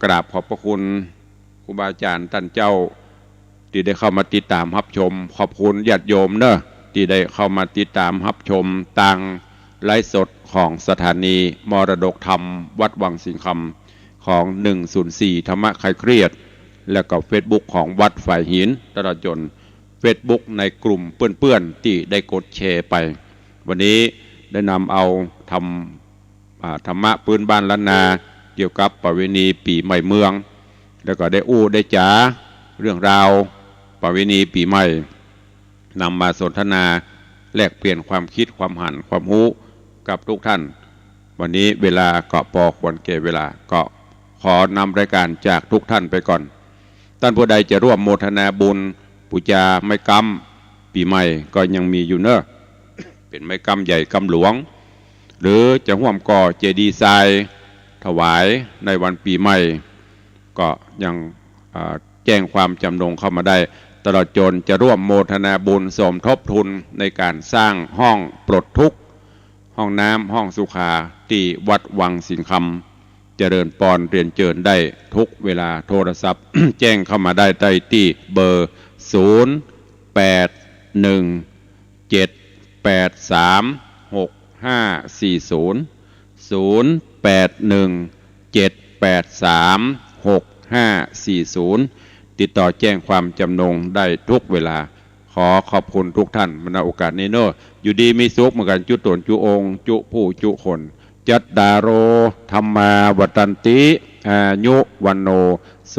กราบขอบพระคุณครูบาอาจ๋ารย์ต้านเจ้า ตี้ได้เข้ามาติดต๋ามฮับชม ขอบคุณญาติโยมเนาะ ตี้ได้เข้ามาติดต๋ามฮับชมตางไลฟ์สดของสถานีมรดกธรรมวัดวังสิงห์คำของหนึ่งศูนย์สี่ธรรมะคลายเครียด แล้วก็เฟซบุ๊กของวัดฝายหิน ตลอดจ๋นเฟซบุ๊กในกลุ่มเปื้อนๆ ตี้ได้กดแชร์ไป วันนี้ได้นำเอาธรรม อ่า ธรรมะพื้นบ้านล้านนา เกี่ยวกับประเวณีปี๋ใหม่เมือง แล้วก็ได้อู้ได้จ๋าเรื่องราว ประเวณีปี๋ใหม่ นำมาสนทนาแลกเปลี่ยนความกึ๊ดความหันความฮู้กับทุกท่าน วันนี้เวลาก็ปอควรแก่เวลา ก็ขอนำรายก๋านจากทุกท่านไปก่อน ต้านผู้ใดจะร่วมโมทนาบุญปู๋จาไม้ก๊ำปี๋ใหม่ก็ยังมีอยู่เนาะ เป๋นไม้ก๊ำใหญ่ก๊ำหลวง หรือจะฮ่วมก่อเจดีย์ทรายถวายในวันปี๋ใหม่ ก็ยัง อ่า แจ้งความจ๋ำนงเข้ามาได้ ตลอดจ๋นจะร่วมโมทนาบุญสมทบทุนในก๋านสร้างห้องปลดทุกข์ ห้องน้ำ ห้องสุขา ตี้วัดวังสิงห์คำ เจริญปอน เรียนเจิญได้ทุกเวลา โทรศัพท์ แจ้งเข้ามาได้ ได้ตี้เบอร์ ศูนย์ แปด หนึ่ง เจ็ด แปด สาม หก ห้า สี่ ศูนย์ ศูนย์ แปด หนึ่ง เจ็ด แปด สาม หก ห้า สี่ ศูนย์ ติดต่อแจ้งความจ๋ำนงได้ทุกเวลา ขอขอบคุณทุกท่านมา ณ โอกาสนี้เนาะ อยู่ดีมีสุขเหมือนกั๋น จุ๊ต๋นจุ๊องค์ จุ๊ผู้จุ๊คน จัตตาโร ธัมมา วัฑฒันติ อายุ วัณโณ